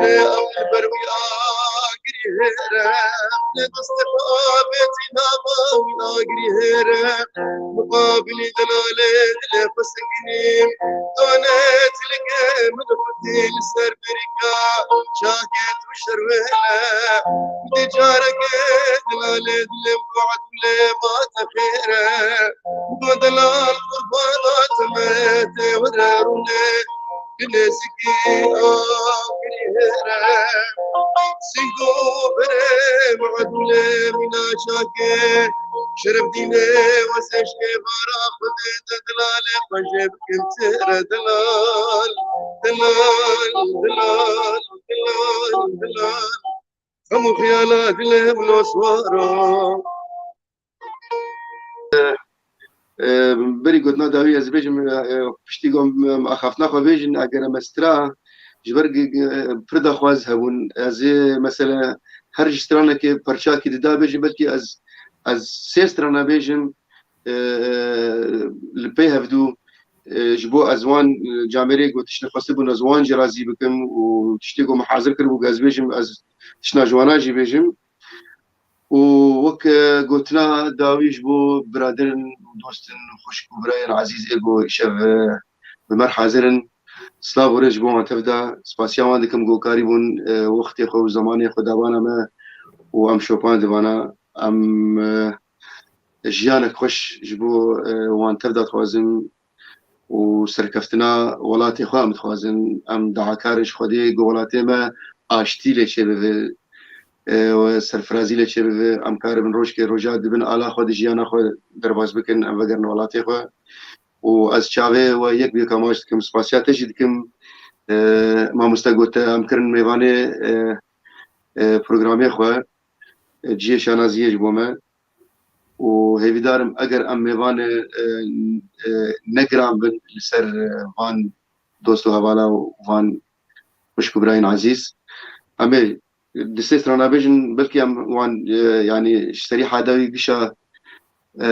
Lê ew li ber wî agirî hêre, lê destê xwe avêtî nava wî agirî hêre. Muqabilî delalê dilê xwe sekinî, danê tilkê min xwitî li ser berîka çakê tu şerwêle. Dê careke delalê dilê min we'd û lê ma te xêre. Go delal qurbana te me tê were rûnê. Bi nêzikî agirî hêre. Sîngo berê we'd û lê mîna çakê. Şerefdînê wezê ji êvara Xwedê de delalê xwe jê bikim têre delal. Delal, delal, delal, delal. Hemû xiyala dilê min oswara. E, berî gotina dawî ez bêjim, e, piştî ku em, em axaftina xwe bêjin, eger em estra ji ber gi-, gi-, pir daxwaz hebûn, ez ê mesela her ji stranekê perçakî dida bêjim, belkî ez, ez sê strana bêjim, e, li pey hevdû, e, ji bo ez wan, e, camêrê ku tiştê xwestibûn ez wan jî razî bikim û tiştê ku min hazir kiribû ku ez bêjim, ez tiştna ji wana jî bêjim. Û wek, e, gotina dawî ji bo biraderin û dostin, xwişk û birayên ezîz ê ku îşev, e, bi me re hazir in. Silav û rêz ji bo wan tev de. Spasiya wan dikim ku karîbûn, e, wextê xwe û zemanê xwe dabana me û em şopan divana. Em, e, jiyanek xweş ji bo, e, wan tev de dixwazim. û serkeftina welatê xwe em dixwazin. Em dawakarên ji Xwedê ku welatê me aştî lê çêbibe, e, û serfirazî lê çêbibe. Em karibin rojkê roja di bin ala xwe, di jiyana xwe derbas bikin, em vegerin welatê xwe. Û ez çavê we yek bi yeka maç dikim, spasiya te jî dikim. E, mamoste gote em kirin mêvanê, e, e, programê xwe, e, cihê şanaziyê ji bo me. Û hêvîdar im eger em mêvanê, e, e, ne giran bin li ser, e, van dost û hevala û van xwişk û birayên ezîz. Em ê di sê strana bêjin, belkî em wan, e, yanî ji serî hada wî gişa, e,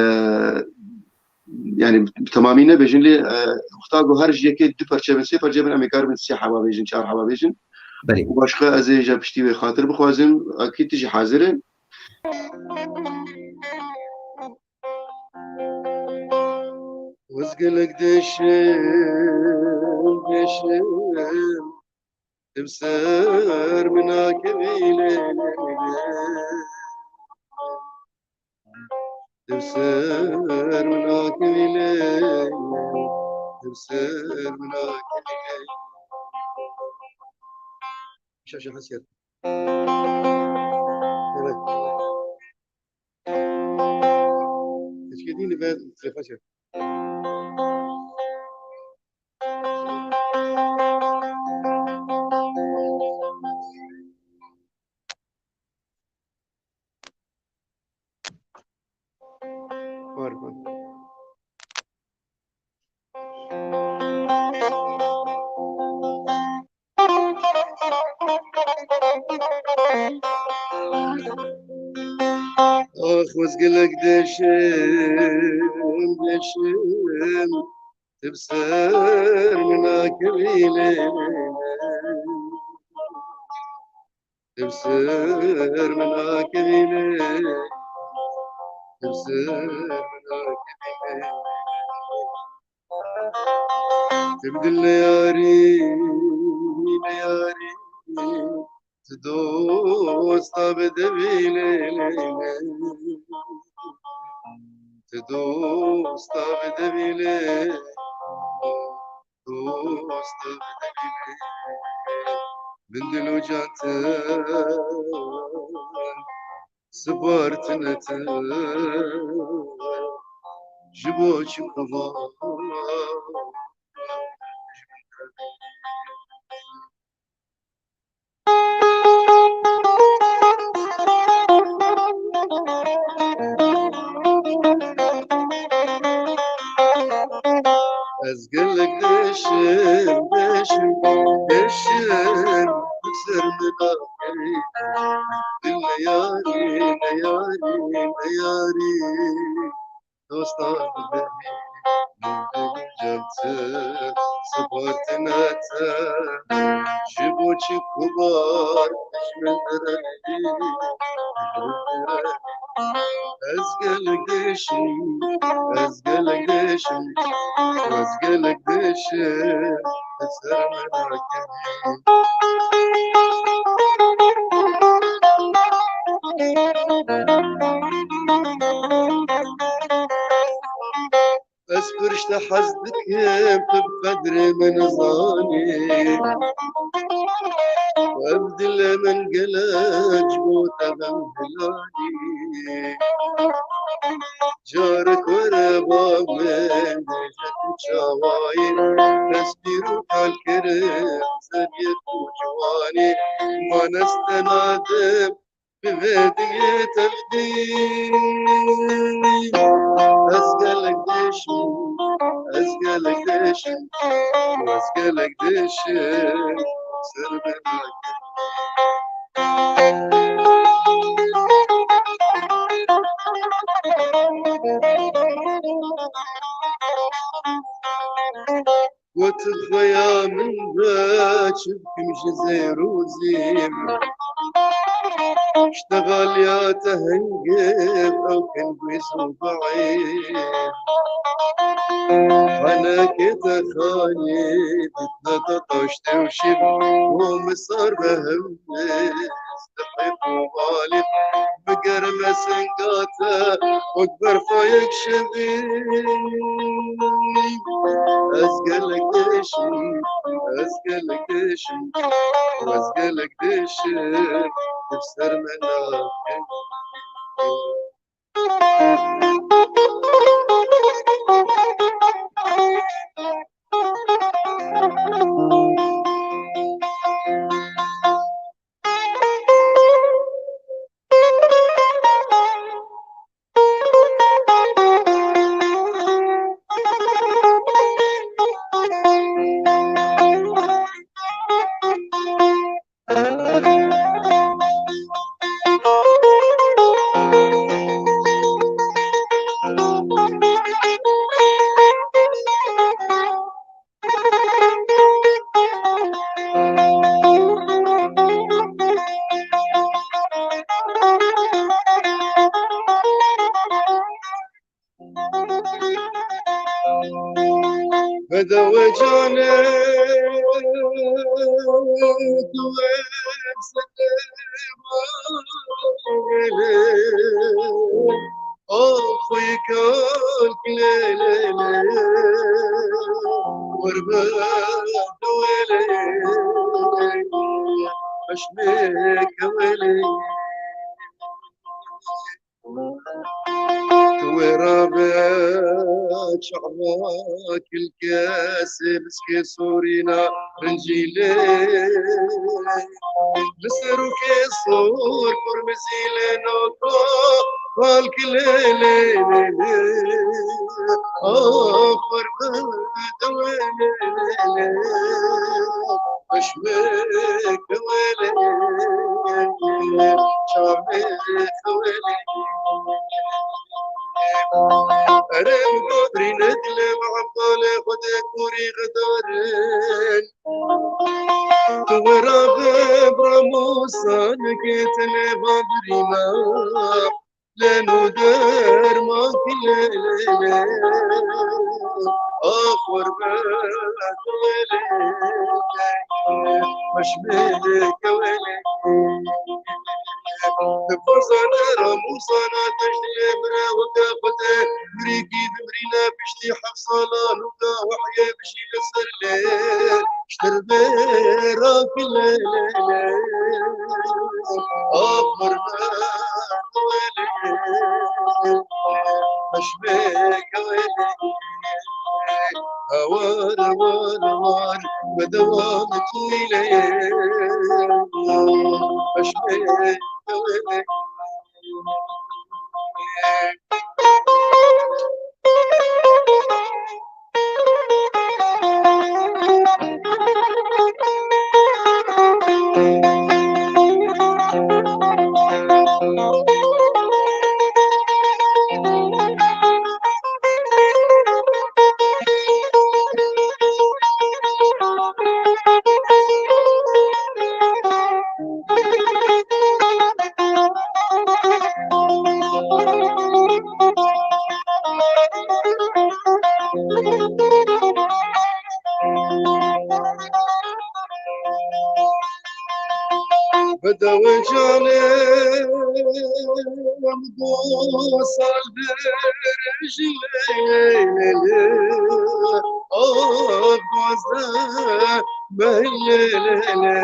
yanî bi temamî nebêjin, lê, e, wexta ku her ji yekê du perçe bin, sê perçe bin, em ê karibin sê heba bêjin, çar heba bêjin. Belê. Û başqa ez ê ji piştî wê xatir bixwazim, akî tu jî hazir e. Wez gelek deşim, deşim, tu bi ser min nakevî lê, lê, lê. Tu bi ser min nakevî lê, tu bi ser min nakevî lê. Şaşa Hesiyet. Evet. Hiç gidin ve telefon çek. Var, var. Ax, wez gelek deşim, deşim, tu bi ser min nakevî lê. Tu bi ser min nakevî lê, tu bi ser min nakevî lê. Tu bi dil neyarî, neyarî, tu dosta bi devî lê, lê, lê. Tu dosta bi devî lê, dosta bi devî lê. Min dil û can te spartine te, ji bo çi ku va. Ez gelek deşim, deşim, deşim, bi ser min nakevî. Dil neyarî, neyarî, neyarî. Dosta bi devî, min dil û can te spartine te, ji bo çi ku bar dijmin direvî. Ez gelek deşim, ez gelek deşim, ez gelek deşim, bi ser min nakevî. Ez pir ji te hez dikim, tu bi qedrê min nizanî. Ev dilê min gelek ji bo te bim hilanî. Carek were ba min bêje tu çawa yî. Ez pîr û kal kirim, zeviyê tu ciwanî. Man ez te nadim, bi vê diyê tevdî. Ez gelek deşim, ez gelek deşim, ez gelek deşim, ser bê nakevî. Got xuya min be çi bikim ji zêr û zîv. Ji te xaliya te hingê ew kin guîz û baîv. Henekê te xanî didne te taştê û şîv. Bo min sar be hemdê dihê û balê, bi germe singa te wek berfa yek şevî. Ez gelek dişim, ez gelek dişim, ez gelek dişim, tu ser me nakevî. Bedewe canê, tu wê sedê mangilê. Axuyê kalk lê lê lê, qurbe dewê lê, peşmêke welê. Tu wê rabe çava kilkesê biskê sorîna rincîlê. Li serokê sor kurmizî lê naka kalkilê lê lê lê. Axur bi dewê lê lê lê. Peşmêke welê, çavê xewelê. Erê, Badrîne dilê me Ebdalê Xwedê kurî xedarin. Tu wera bi bira Mûsa nikê tenê Badrîna. Leno derman ki lê lê lê. Axur be lê lê. Peşmê kewelê. Di bazane ra Mûsa na teşt lê bire weke xwete. Mirîkî bimrîne piştî heft salan û ka wehyê bişîne ser lê. Ştir bê rakile lê lê. Axur be lê lê. Peşmê kewelê. War, war, war, bi dewam tîlê. Peşmê kewelê. Bi dewê canê min du sal dirêj lê lê lê. Ah, duwazdeh meh lê lê lê.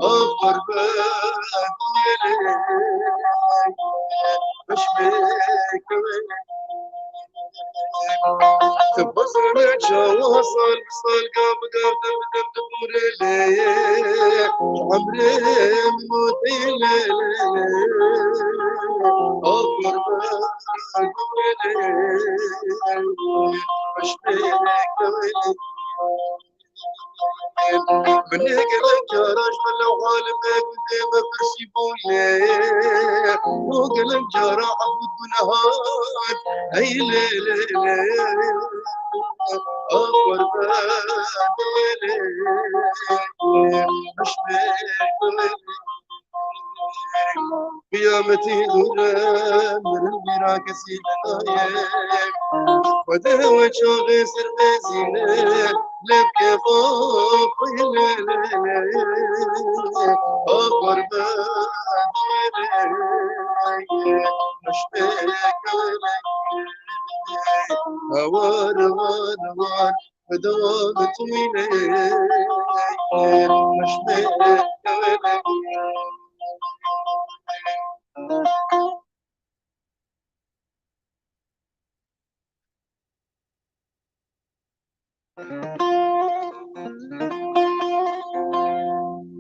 Ah, gurbet lê lê. Peşmê kewelê. Tu bizane çawa sal bi sal, gav bi gav, dem bi dem dibûre lê. Emrê min û tê lê lê lê. Axur be lê. Peşmê kewelê. Min gelek cara ji me lew alime gundê me pirsî bûye. Û gelek cara efû gunehat hey lê lê lê. Axur be lê lê. Peşmê kewelê. Qiyametî dûre mirin bîra kesî nedaye. Xwedê we çaxê ser bezîne, lê bi kêfa xwe lê lê lê. Ah, War, war, war, bi dawam tûne, meşme,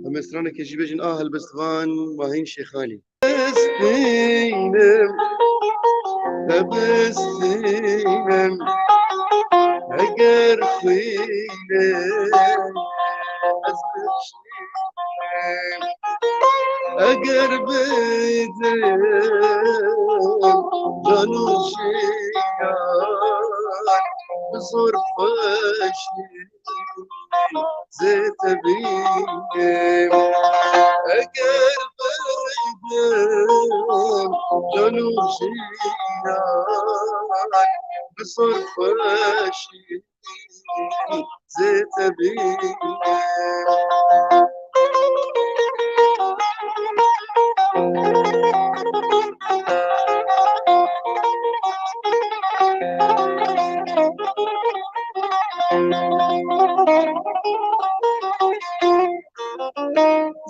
Em ê stranekê jî bêjin a helbestvan Mahîn Şêxanî. Bistînim, te bistînim, eger xwînê ez bişînim, eger bidim can û jiyan bi zor xweşî. Zê te bînim, eger beydim can û jiyan bi zor xweşî. Zê te bînim.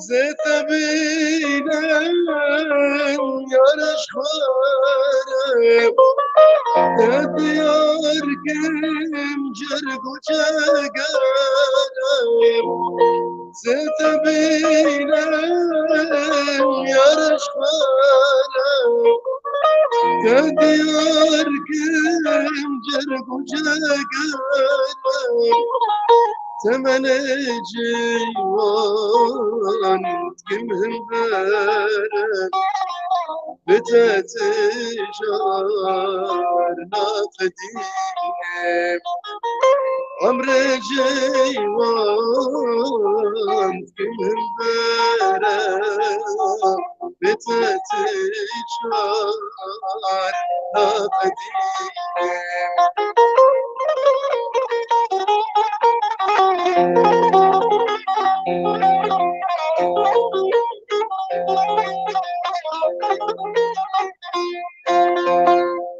Zê te bînin yar ji xwe re, te diyar kim cerg û cegere. Zê te bînin yar ji xwe re, te diyar kim cerg û cegere. Temenê ceywan dikim hember, bi te tîjar naqedînim. Emrê ceywan dikim hember, bi te tîjar naqedînim.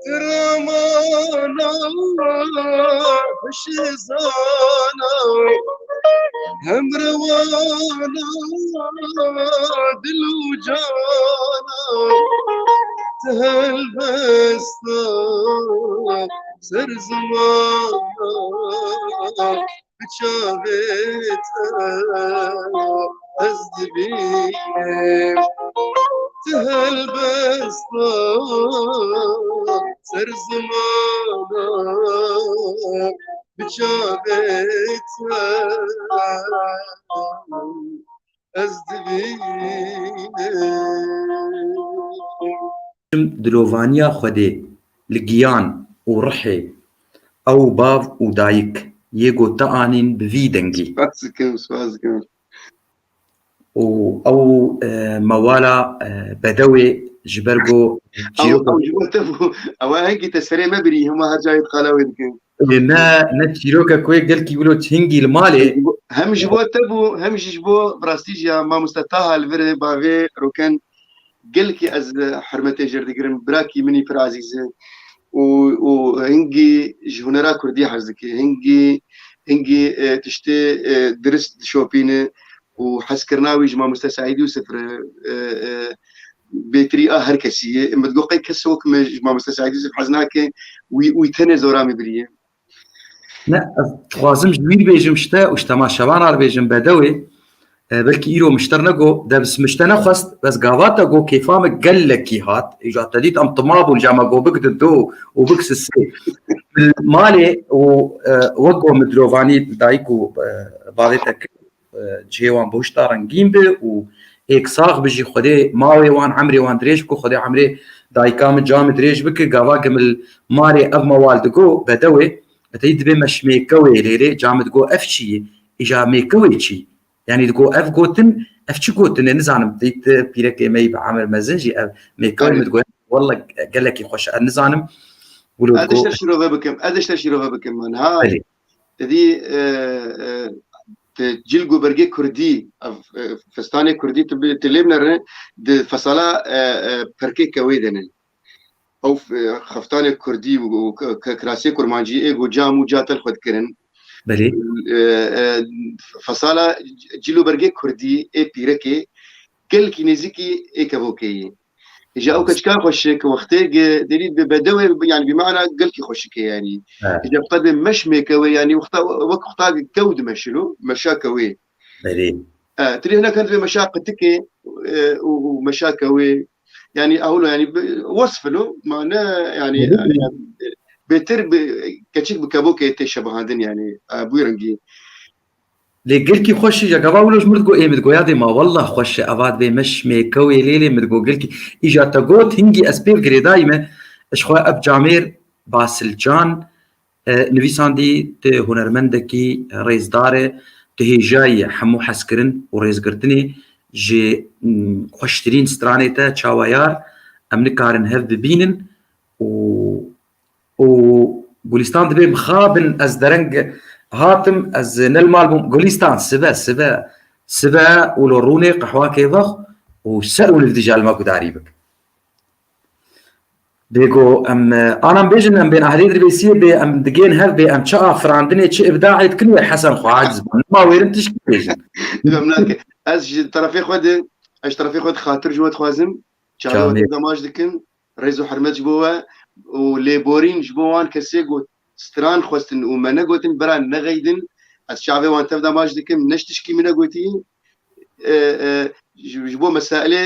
Ramana hişê zana, hem rewana dil û cana, tu helbesta ser zimana, bi çavê te ez dibînim. Tu helbesta ser zimana, bi çavê te ez dibînim. Dilovaniya Xwedê li giyan û rihê ew bav û dayik yê ku te anîn bi vî dengî. Spas dikim, spas dikim. Û ew, e, mewala, e, bedewê ji ber ku Ew, çîroka ew ji bo te bû. Ew hengî te serê me birî, hema her cayê qala wê dikim. Ê, ne, ne çîroka ku yê gelkî wilo çingî li malê. Hem ji bo te bû, hem jî ji bo, bi rastî jî ya mamoste Taha li vir bavê Roken gelkî ez hurmetê jê digirim. Birakî min î pir ezîz e. Û, û hingî ji hunera kurdî hez dike. Hingî, hingî, e, tiştê, e, dirist dişopîne û hezkirina wî ji mamoste Seîd Yûsif re, e, e, bêtirî a her kesî ye. Min digot qey kes wek min ji mamoste Seîd Yûsif hez nake, wî, wî tenê zora min biriye. Ne, ez dixwazim ji wî bêjim ji te û ji temaşevanan bêjim bedewê. E, belkî îro min ji te re nego, de bi min ji te nexwest, bes gava te got kêfa min gelekî hat. Îja te dît em tima bûn, ja me got bik di do û bik sisê. Malê û, e, wek got min dilovanî dayik û, e, bavê te kir. E, cihê wan bi hişta rengîn bi û êk sax bi jî. Xwedê mawê wan, emrê wan dirêj bike, Xwedê emrê dayika min, ca min dirêj bike. Gava ku min li malê ev mewal digo bedewê, eteyî dibê me ji mêkewê lêrê, ca min digo ev çi ye? Îja mêkewê çi? Yanî digo ev gotin, ev çi gotin e? Nizanim, teyî tu pîrekê me yî bi emir mezin jî ev mêkewê Erê. Min digo, welle gelekî xweş e, nizanim. Wilo Ez digo dişte şîrove bikim, ez dişte şîrove bikim min. Ha. Belê. Te dî, e, e, te cîlg û bergê kurdî, ev, e, festanê kurdî tu bi, tu lê binere, di fesala, e, e, perkê kewê de ne. ew, e, xeftanê kurdî û, û k-, k-, kirasiyê kurmancî ê ku cam û catel xwe dikirin. Belê. E, e, fesala cîl û bergê kurdî ê pîrekê gelkî nêzîkî ê kevokê yî. Îja ew keçika xweşik wextê ge-, derî bi bedewê, yani bi mana gelkî xweşik e yani. Ha. Îja wexta bê meş mêkewe yani wexta wek wexta kew dimeşilo, meşa kewê. Belê. E, tirî hinek hend bê meşa qitikê, e, û, û meşa kewê. Yani aholo yani bi-, wesfilo ma ne yani, Belê. Yani bêtir bi keçik bi kevokê tê şebihandin yani, e, bû rengî. Lê gelkî xweş e, ya gava wilo ji mir digo ê min digo ya dê ma wallah xweş e, eva dibê meş mêkewê lê lê min digo gelkî. Îja te got hingî ez pê girêdayî me, ji xwe ev camêr Basilcan, e, nivîsandî tu hunermendekî rêzdar e, tu hêjayî hemû hezkirin û rêzgirtinê ji, mm, xweştirîn stranê te çawa yar em nikarin hev bibînin û û Gulîstan dibê mixabin ez dereng hatim, ez ne li mal bûm. Gulîstan, sibe, sibe, sibe û lo rûnê qehwakê vex û ser û nivdî ji elma gudarî bik. Bêgo em, e, anam bêjin em bên ahlê dirbêsiyê bê em digên hev bê em çi afirandinê çi îbdaê dikin wê Hesen xwe aciz bûn. Nima wêrin tişkî bêjin. Bilmem nake. Ez ji terefê xwe de, ez ji terefê xwe de xatir ji we dixwazim. Çavê we Çavê. Tevdamaç dikim. Rêz û hurmet ji bo we û lêborîn ji bo wan kesê ku stran xwestin û me negotin bira nexeydin. Ez çavê wan tev de maç dikim, ne ji tişkî min negotî. E, e, ji, ji bo meselê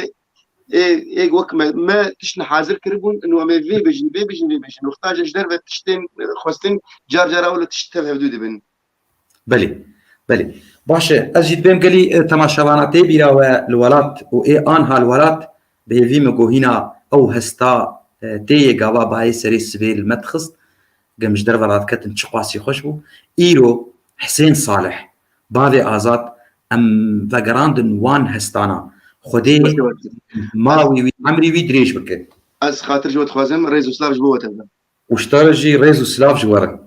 ê, ê wek me, me tişt hazir kiribûn, û em ê vê bijin, vê bijin, vê bijin. Wexta ji derve tiştên, e, xwestin, car cara wilo tişt tev hevdû dibin. Belê, belê. Baş e, ez jî dibêm gelî, e, temaşevana tê bîra we li welat û ê anha li welat bi hêvî min ku hîna ew hesta, e, tê yê gava bayê serê sibê li me dixist, gem ji derve radiketin çiqasî xweş bû. Îro Hisên Salih, bavê Azad, em vegerandin wan hestana. Xwedê mawî wî, emrî wî dirêj bike. Ez xatir ji we dixwazim, rêz û silav ji bo we tevde. Û ji te re jî rêz û silav ji we re.